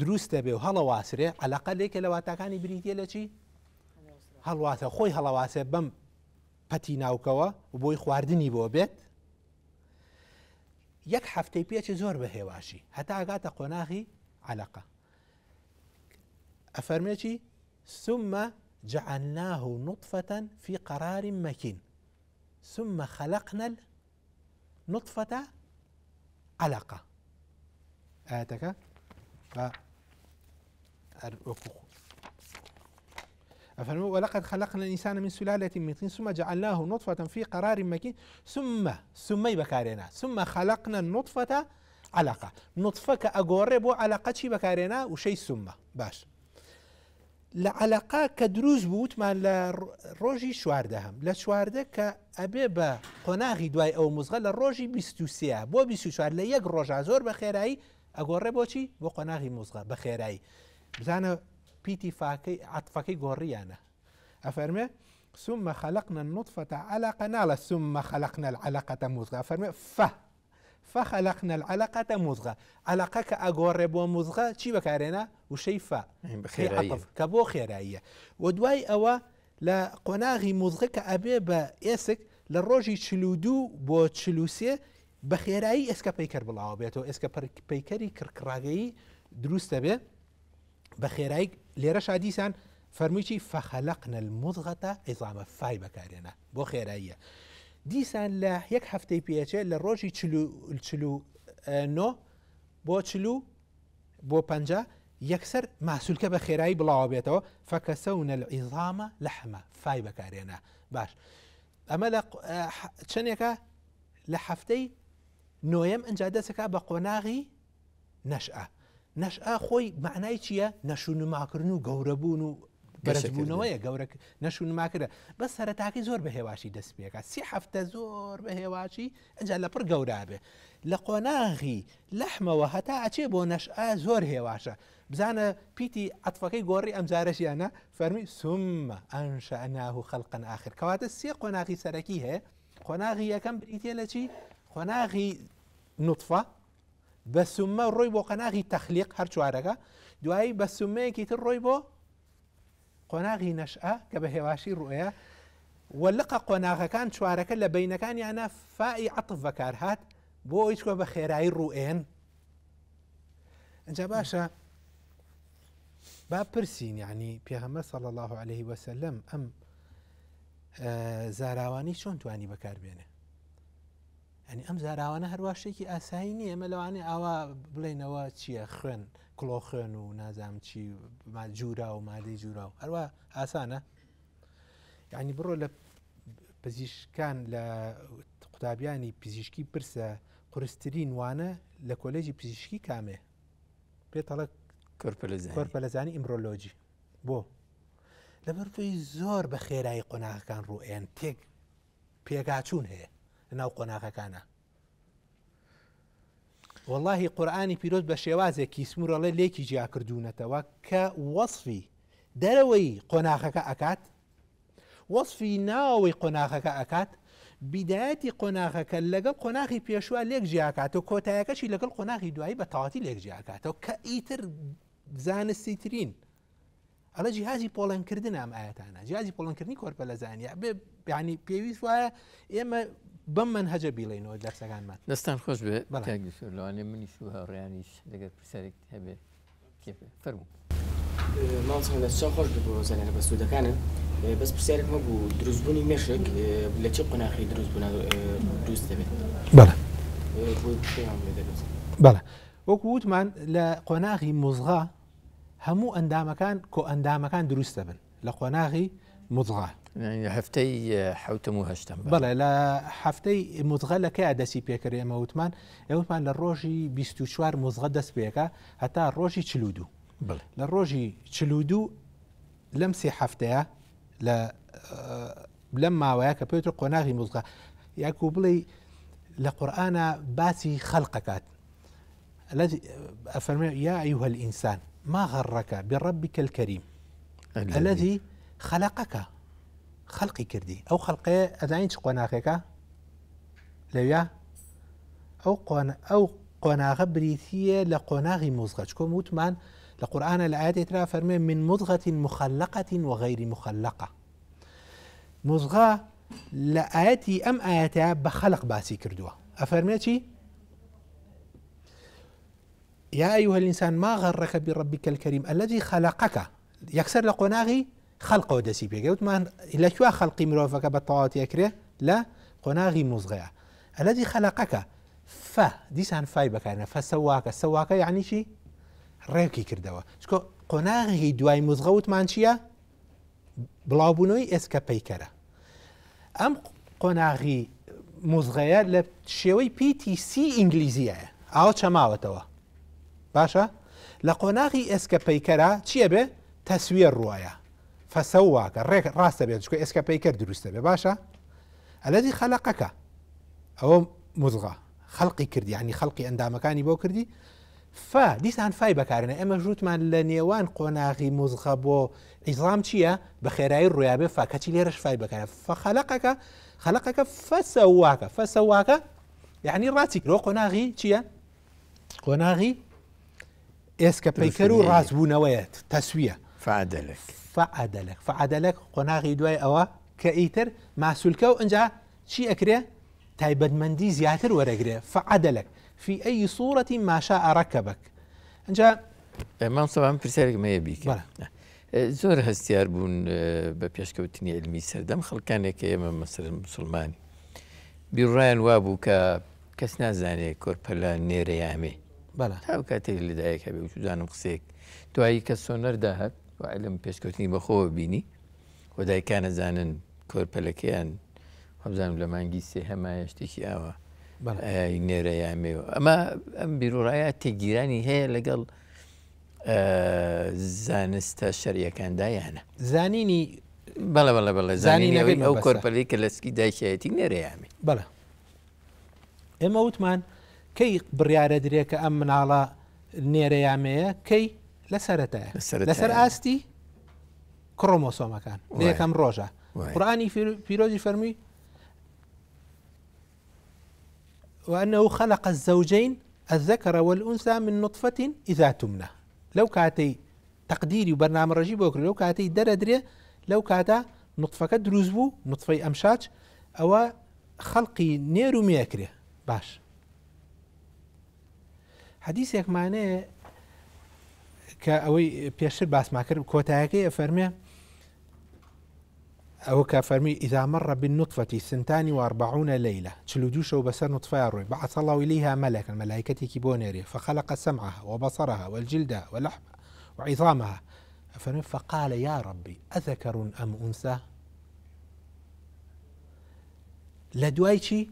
دروست دەبێ و هەڵەواسرێ عەلەقە لێکە لە واتاکانی بریتە لە چی؟ هەڵواتە خۆی هەڵەواسێ بەم پەتی ناوکەوە و بۆی خواردنی بۆ بێت یەک هەفتەی پێچێ زۆر بە هێواشی هەتا ئەگاتە قۆناغی عەلەقە ئەفەرمێ چی ثم جعلناه نطفة في قرار مكين ثم خلقنا النطفة علقة ئاەتەکە ئەفەرموو ولقد خلقنا الإنسان من سلالة من طين ثم جعلناه نطفة في قرار مكين ثم ثمەی بەکارێنا ثم خلقنا النطفة علقة نطفە کە ئەگۆڕێ بۆ عەلەقە چی بەکارێنا وشەی ثم باش لە عەلەقە کە دروست بوو وتمان لە ڕۆژی چواردەهەم لە چواردە کە ئەبێ بە قۆناغی دوای ئەو مزغە لە ڕۆژی 23 بۆ 24 لە یەک ڕۆژا زۆر بە خێرایی ئەگۆڕێ بۆچی بۆ قۆناغی مزغە بە خێرایی بزانە پیتی فاکەی عەتفەکەی گۆڕیانە ئەفەرمێ ثم خلقنا النطفة علقة ناڵە ثم خلقنا العلقة مضغة ئەفەرمێ ف فخلقنا العلقة مضغة عەلەقە کە ئەگۆڕێ بۆ مضغە چی بەکارێنا وشەی ف عەتف کە بۆ خێراییە و دوای ئەوە لە قۆناغی مضغە کە ئەبێ بە ئێسک لە ڕۆژی 42 بۆ 43 بە خێرایی ئێسکە پەیکەر بڵاوە بێتەوە ئێسکە پەیکەری کڕکڕاگەیی دروستە بێ بە خێرایی لێرەشا دیسان فەرمووی چی فخلقنا المضغة عظاما فای بەکارێنا بۆ خێراییە دیسان لە یەک هەفتەی پێچێ لە ڕۆژی چلو نۆ بۆ چلو بۆ پەنجا یەکسەر ماسولکە بە خێرایی بڵاوە بێتەوە فکسونا العظام لحما فای بەکارێنا باش ئەمە لە چەندێکە لە هەفتەی نۆیەم ئەنجا دەسەکە بە قۆناغی نەشئە نەشئە خۆی مەعنای چییە؟ نەشونماکردن و گەورەبوون و بەرزبوونەوەیە گەورە نەشونماکردە بەس سەرەتاکەی زۆر بە هێواشی دەست پێکات سی هەفتە زۆر بە هێواشی ئەجا لە پڕ گەورە بێ لە قۆناغی لەحمەوە هەتا ئەچێ بۆ نەشئە زۆر هێواشە بزانە پیتی عەتفەکەی گۆڕی ئەمجارەشیانە فەرمی ثم أنشأناه خلقا آخر کەواتە سێ قۆناغی سەرەکی هەیە قۆناغی یەکەم بریتە لە چی قۆناغی نوتفە بە سومە ڕۆی بۆ قەناغی تەخلیق هەر چوارەکە دوایی بە سومەیەکی تر ڕۆی بۆ قۆناغی نەشئە کە بە هێواشی ڕوئەیە. و لقە قۆناغەکان چوارەکە لە بەینەکانیانا فائی عەتف بەکار هات بۆ ئەوەی چکە بە خێرایی ڕوئێن. ئینجا باشە با پرسین یعنی پێغەمبەر صلی الله علیه وسلم ئەم زاراوانی چۆن توانی بەکار بێنێ؟ ئەنی ئەم زاراوانە هەروە شتێکی ئاسایی نییە ئێمە لەوانەیە ئاوا بڵێنەوە چییە خوێن کڵۆ خوێن و نازانم چی جوورا و مادەی جوورا و هەروە ئاسانە یعنی بڕۆ لە پزیشکان لە قوتابیانی پزیشکی پرسە قورسترین وانە لە کۆلێژی پزیشکی کامێ پێتەڵە کۆرپەلەزانی ئیمرۆلۆجی بۆ لەبەر زۆر بە خێرایی قۆناغەکان ڕوئێن تێک پێگاچوون هەیە لەناو قۆناغەکانا. وەڵاهی قورئانی پیرۆز بە شێوازێک کیسمور ئەڵێ لێکی جیا کردوونەتەوە کە وەصفی دەرەوەی قۆناغەکە ئەکات وەصفی ناوەوەی قۆناغەکە ئەکات بیدایەتی قۆناغەکە لەگەڵ قۆناغی پێشوە لێک جیاکاتەوە کۆتایەکەشی لەگەڵ قۆناغی دوایی بە تەواتی لێک جیاکاتەوە کە ئیتر زانستی ترین ئەڵێ جیهازی پۆڵێنکردنە ئەم ئاەتانە جیازی پۆڵنکردنی کۆرپەلەزانە بێ ینی پێویست وایە ئێمە بەم منهەجە بیڵێنەوە دەرسەکانمان. دەستان خۆش بێ کاک دکتۆر لەوانەیە منیش و هاوڕێیانیش لەگەر پرسیارێک هەبێ فەرموو. مامۆستا دەست چاو خۆش بێت بۆ زانیارە بەسوودەکانت بەس پرسیارێکم هەبوو دروستبوونی مێشک لە چ قۆناخی دروستبوونا دروست دەبێت؟ بەڵێ بۆی پێیان بڵێ دەبێت. بەڵێ وەکو وتمان لە قۆناغی مزغە هەموو ئەندامەکان کۆئەندامەکان دروست دەبن لە قۆناغی مزغە. هەفتەی حوتەم و هەشتەم بەڵێ لە هەفتەی مزغە لە کەیا دەسی پێکرد ئێمە وتمان ئێوتمان لە ڕۆژی 24 مزغە دەست پێەکە هەتا ڕۆژی 42 لە ڕۆژی 42 لەم سێ هەفتەیە لە لەم ماوەیە کە پێوتر قۆناغی مزغە یاکو بڵێ لە قورآە باسی خەلقەکات الذي ئەفەرمێ یا أيها الإنسان ما غرك بربك الكريم الذي خلقك خەلقی کردی ئەو خەلقەیە ئەزانین چ قۆناغێکە لەویا ئەو قۆن ئەو قۆناغە بریتیە لە قۆناغی مزغە چکۆم وتمان لە قورآە لە ئاەتی ترا فەرمێ من مضغة مخلقة وغير مخلقة مزغە لە ئاەتی ئەم ئاەتە بە خەلق باسی کردووە ئەفەرمێ چی یا أيها الإنسان ما غرك بربك الكريم الذي خلقك یەکسەر لە قۆناغی خەلقەوە دەسی پێکرد وتمان لە کوێ خەلقی مرۆڤەکە بە تەواوەتی ئەکرێ لە قۆناغی مزغەیە الذي خلقك ف دیسان فای بەکارنە فسواکە سەواکە یعنی چی ڕێکی کردەوە چکۆ قۆناغی دوای مزغە وتمان چییە بڵاوبوونەوەی ئێسکە پەیکەرە. ئەم قۆناغی موزغەیە لە شێوەی پیتی سی ئینگلیزیایە ئاوە چەماوەتەوە باشە لە قۆناغی ئێسکە پەیکەرە چییە بێ تەسویە ڕواە فەسەواکە ڕێک ڕاستە بێت چکە ئێسکە پەیکەر دروستە بێ باشە ئەلەدی خەلقەکە ئەوە مزغە خەڵقی کردی ینی خەڵقی ئەندامەکانی بۆ کردی فا دیسان فای بەکارێنە ئێمەش وتمان لە نێوان قۆناغی موزغە بۆ عیزام چییە بە خێرایی ڕویابێ فا کەچی لێرەش فای بەکارە فخەلەقەکە خەلەقەکە فەسەواکە فەسەواکە یعنی ڕاستی کرۆ قۆناغی چییە قۆناغی ئێسکە پەیکەر و ڕاستبوونەوەیە تەسویە فعدلک فعدلک فعدلک قۆناغی دوای ئەوە کە ئیتر ماسولکە و ئەجا چی ئەکرێ تایبەتمەندی زیاتر وەرەگرێ، فعدلک فی ای صورە ما شاء رکبک، ئنجا. مامۆستا من پرسیارێکم هەیە بیکەم. بەڵێ. زۆر هەستیار بوون بە پێشکەوتنی عیلمی سەردەم خەڵکانێک کە ئێمە مەسەلەن موسڵمانی بیروڕایان وابوو کە کەس نازانێ کۆرپەلە نێرە یا مێ. بەڵێ. تا ئەو کاتێک لەدایک هەبێ و چوزانم قسەیەک دوایی کە سۆنەر داهات و عیلم پێشکەوتنی بەخۆوە بینی و دایکان ئەزانن کۆرپەلەکەیان وابزانم لە مانگی سێهەمایە شتێکی ئاوا نێرە یا مێوە ئەمە ئەم بیرۆڕایە تێگیرانی هەیە لەگەڵ زانستە شەریەکاندا یانە زانینی بەڵێ بەڵێ بەڵێ زانینەوەی ئەو کۆرپەلی کە لە سکی دایکایەتی نێرە یامی بەڵێ ئێمە وتمان کەی بڕیارە درێ کە ئەم مناڵە نێرە یامەیە کەی لە سەرەتایە لەسەر ئاستی کرۆمۆسۆمەکان لە یەکەم ڕۆژە قورآانی پیرۆزی فەرمی وأنه خلق الزوجين الذكر والأنثى من نطفة إذا تمنى لەو کاتەی تەقدیری و بەرنامەڕێژی بۆ کرد لەو کاتەی دەرەدرێ لەو کاتە نوتفەکە دروست بوو، نوتفەی ئەمشاج، ئەوە خەڵقی نێر و مێ ئەکرێ. باش حەدیسێکمانەیە کە ئەوەی پێشتر باسمان کرد کۆتایەکەی ئەفەرمێ ئەوە کە فەرمی إذا مر بالنطفة ثنتان وأربعون ليلة 42 شەو بەسەر نوتفەیا ڕۆی بعث الله إليها ملكا ملائكتێکی بۆ نێرێ فخلق سمعها وبصرها والجلد ولحمها وعظامها ئەفەرمێ فقال یا ربی أذكر أم أنثى لە دوای چی؟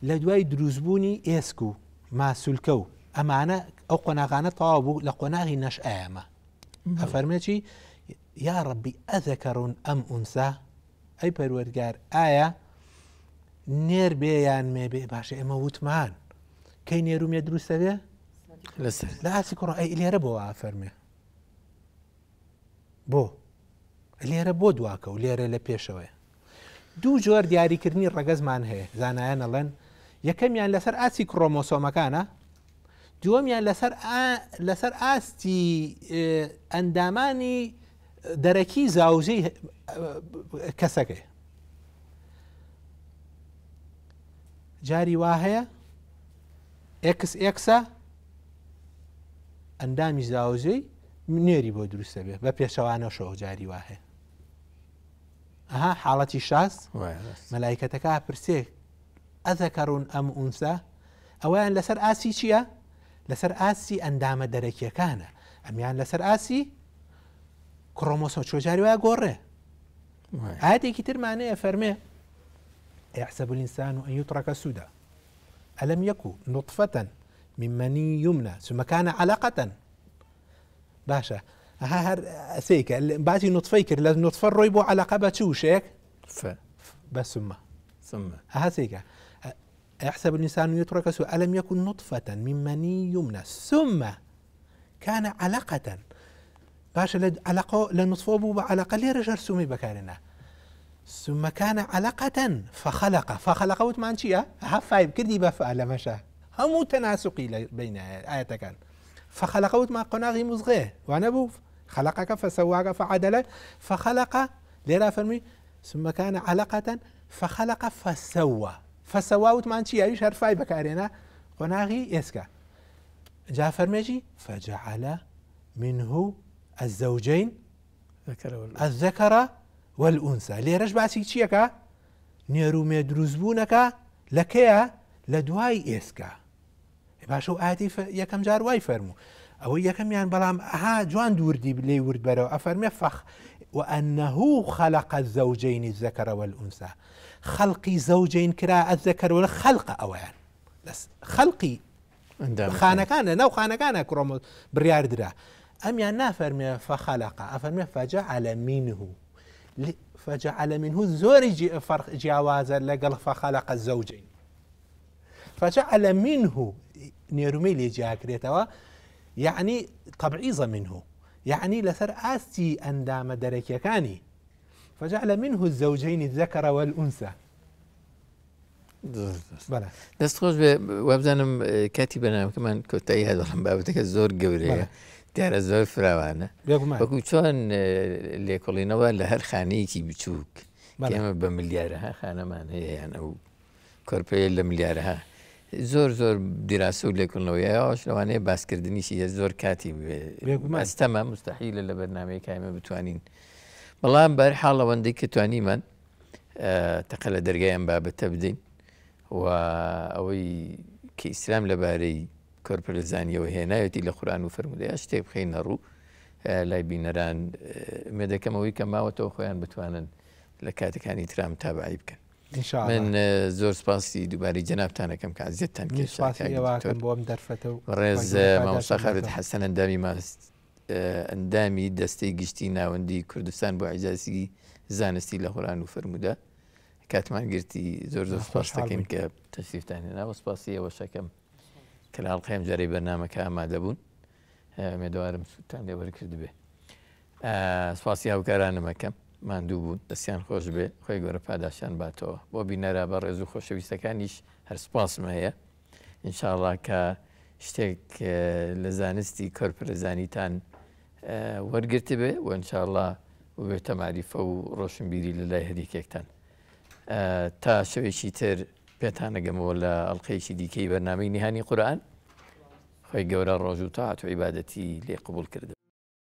لە دوای دروستبوونی ئێسک و ماسولکە و ئەمانە ئەو قۆناغانە تەواو بوو لە قۆناغی نەشئەیەمە ئەفەرمێ چی؟ یا ربی أذكر أم أنثى ئەی پەروەردگار ئایا نێر بێ یان مێ بێ؟ باشە ئێمە وتمان کەی نێر و مێ دروستە بێ؟ لەسەر لە ئاسی کوڕ ئەی لێرە بۆ ئافەرمێ بۆ لێرە بۆ دواکە و لێرە لە پێشەوەیە. دوو جۆر دیاریکردنی ڕەگەزمان هەیە زانایان ئەڵێن یەکەمیان لەسەر ئاستی کرۆمۆسۆمەکانە، دووەمیان لەسەر ئاستی ئەندامانی دەرەکی زاوزێی کەسەکەی. جاری وا هەیە ئێکس ئێکسە ئەندامی زاوزێی نێری بۆ دروستە بێ بە پێچەوانەشەوە جاری وا هەیە. ئەها حاڵەتی شاز مەلایکەتەکە پرسێ ئەذەکەرون ئەم ئونسا، ئەویان لەسەر ئاسی چییە؟ لەسەر ئاسی ئەندامە دەرەکیەکانە، ئەمیان لەسەر ئاسی کرۆمۆسۆم چۆ جاری وایە گۆڕێ. ئاەتێکی ترمانەیە فەرمێ يحسب الإنسان أن يترك سدى ألم يكن نطفة من مني يمنى ثم كان علقة. باشە ها هەر سێکە باسی نطفەی کرد لە نطفە ڕۆی بۆ علاقە بە چ وشەیەک؟ ف. بە ثم. ثم. ها سێکە يحسب الإنسان يترك سدى ألم يكن نطفة من مني يمنى ثم كان علقة. باشە لە علاقە لە نطفە بوو بە علاقە لێرە ژەر سومی بەکارێنە. ثم كان علقة فخلق. فخلق وتمان چییە؟ ها فايب کردی بە فا لە مەشە هەموو تەناسقی لە بین ئاەتەکان. فخلق وتمان قۆناغی مزغێ وانە بوو خلقك فسواك فعدلك فخلق لێرا فەرمی ثم كان علقة فخلق فسوى. فسوى وتمان چییە؟ ئەویش هەر فای بەکارێنە قۆناغی ئێسکە. جا فەرمێژی فجعل منه الزوجين الذكر والأنثى. لێرەش باسی چییەکە؟ نێرومێ دروستبوونەکە لەکەیە؟ لە دوای ئێسکە. باشە و ئاەتی یەکەم جار وای فەرموو ئەوەی یەکەمیان بەڵام ئەها جوان دووردی لێی ورد بەرەوە ئەفەرمێ فەخ وأنه خلق الزوجين الذكر والأنثى. خلقی زوجين کرا الذكر والخلق ئەویان خەلقی خانەکانە ناو خانەکانە کرۆمۆ بڕیار درا. ئەمیان نافەرمێ فخلق ئەفەرمێ فجعل منه. فجعل منه زۆری فەرق جیاوازە لەگەڵ فخلق الزوجين. فجعل منه نێرومەی لێ جیاکرێتەوە یعنی تەبعیزە منه یعنی لەسەر ئاستی ئەندامە دەرەکیەکانی. فجعل منه الزوجين الذكر والأنثى. دەست خۆش بێ. وابزانم کاتی بەنامەکەمان کۆتایی هەدەڵم بابەتەکە زۆر گەورەیە، دیارە زۆر فراوانە. وەکو چۆن لێکۆڵینەوە لە هەر خانەیەکی بچووک ئێمە بە ملیارەها خانەمان هەیە، یان ئەو کۆرپەیە لە ملیارەها زۆر زۆر دیراسە و لێکۆڵینەوەی ئەوەش لەوانەیە باسکردنیشی زۆر کاتی بێ. ئەستەمە مستحیلە لە بەرنامەی کایمە بتوانین، بەڵام بەرحاڵ ئەوەندەی کە توانیمان تەقە لە دەرگای ئەم بابەتە بدەین و ئەوەی کە ئیسلام لەبارەی کۆرپەلزانیەوە هێنایەتی لە قورئان و فەرموودەیە شتێک بخەینە ڕوو لای بینەران. ئومێدەکەم ئەوەی کە ماوەتەوە خۆیان بتوانن لە کاتەکانی ترام تابعی بکەن. من زۆر سپاسی دووبارەی جەنابتانەکەم کە عزیەتتان کێشا. سپاسی ئێوەکەم بۆ ئەم دەرفەتە و ڕێز مامۆستا خالد حەسەن ئەندامی دەستەی گشتی ناوەندی کوردستان بۆ ئیجازی زانستی لە قورئان و فەرموودە کاتمان گرتی. زۆر زۆر سپاس دەکەین کە تەشریفتان هێنا و سپاسی ئێوەشەکەم کە لە ئەڵقەی ئەم جارەی بەرنامەکە ئامادە بوون. ئومێدەوارم سوودتان لێ وەرکرد بێ. سپاسی هاوکارانمەکەم ماندوو بوون، دەستیان خۆش بێ، خۆی گەورە پاداشیان باتەوە. بۆ بینەرە بە ڕێز و خۆشەویستەکانیش هەر سپاسم هەیە. ئینشاءڵڵا کە شتێک لە زانستی کۆرپەرەزانیتان وەرگرت بێ و ئینشاءڵڵا ببێتە مەعریفە و ڕۆشنبیری لە لای هەریەکێکتان. تا شەوێکی تر پێتانەگەمەوە لە ئەڵلقەیەکی دیکەی بەرنامەی نیهانی قورئان، خۆی گەورە ڕۆژ و تاعەت و عیبادەتی لێ قبوڵ کردن.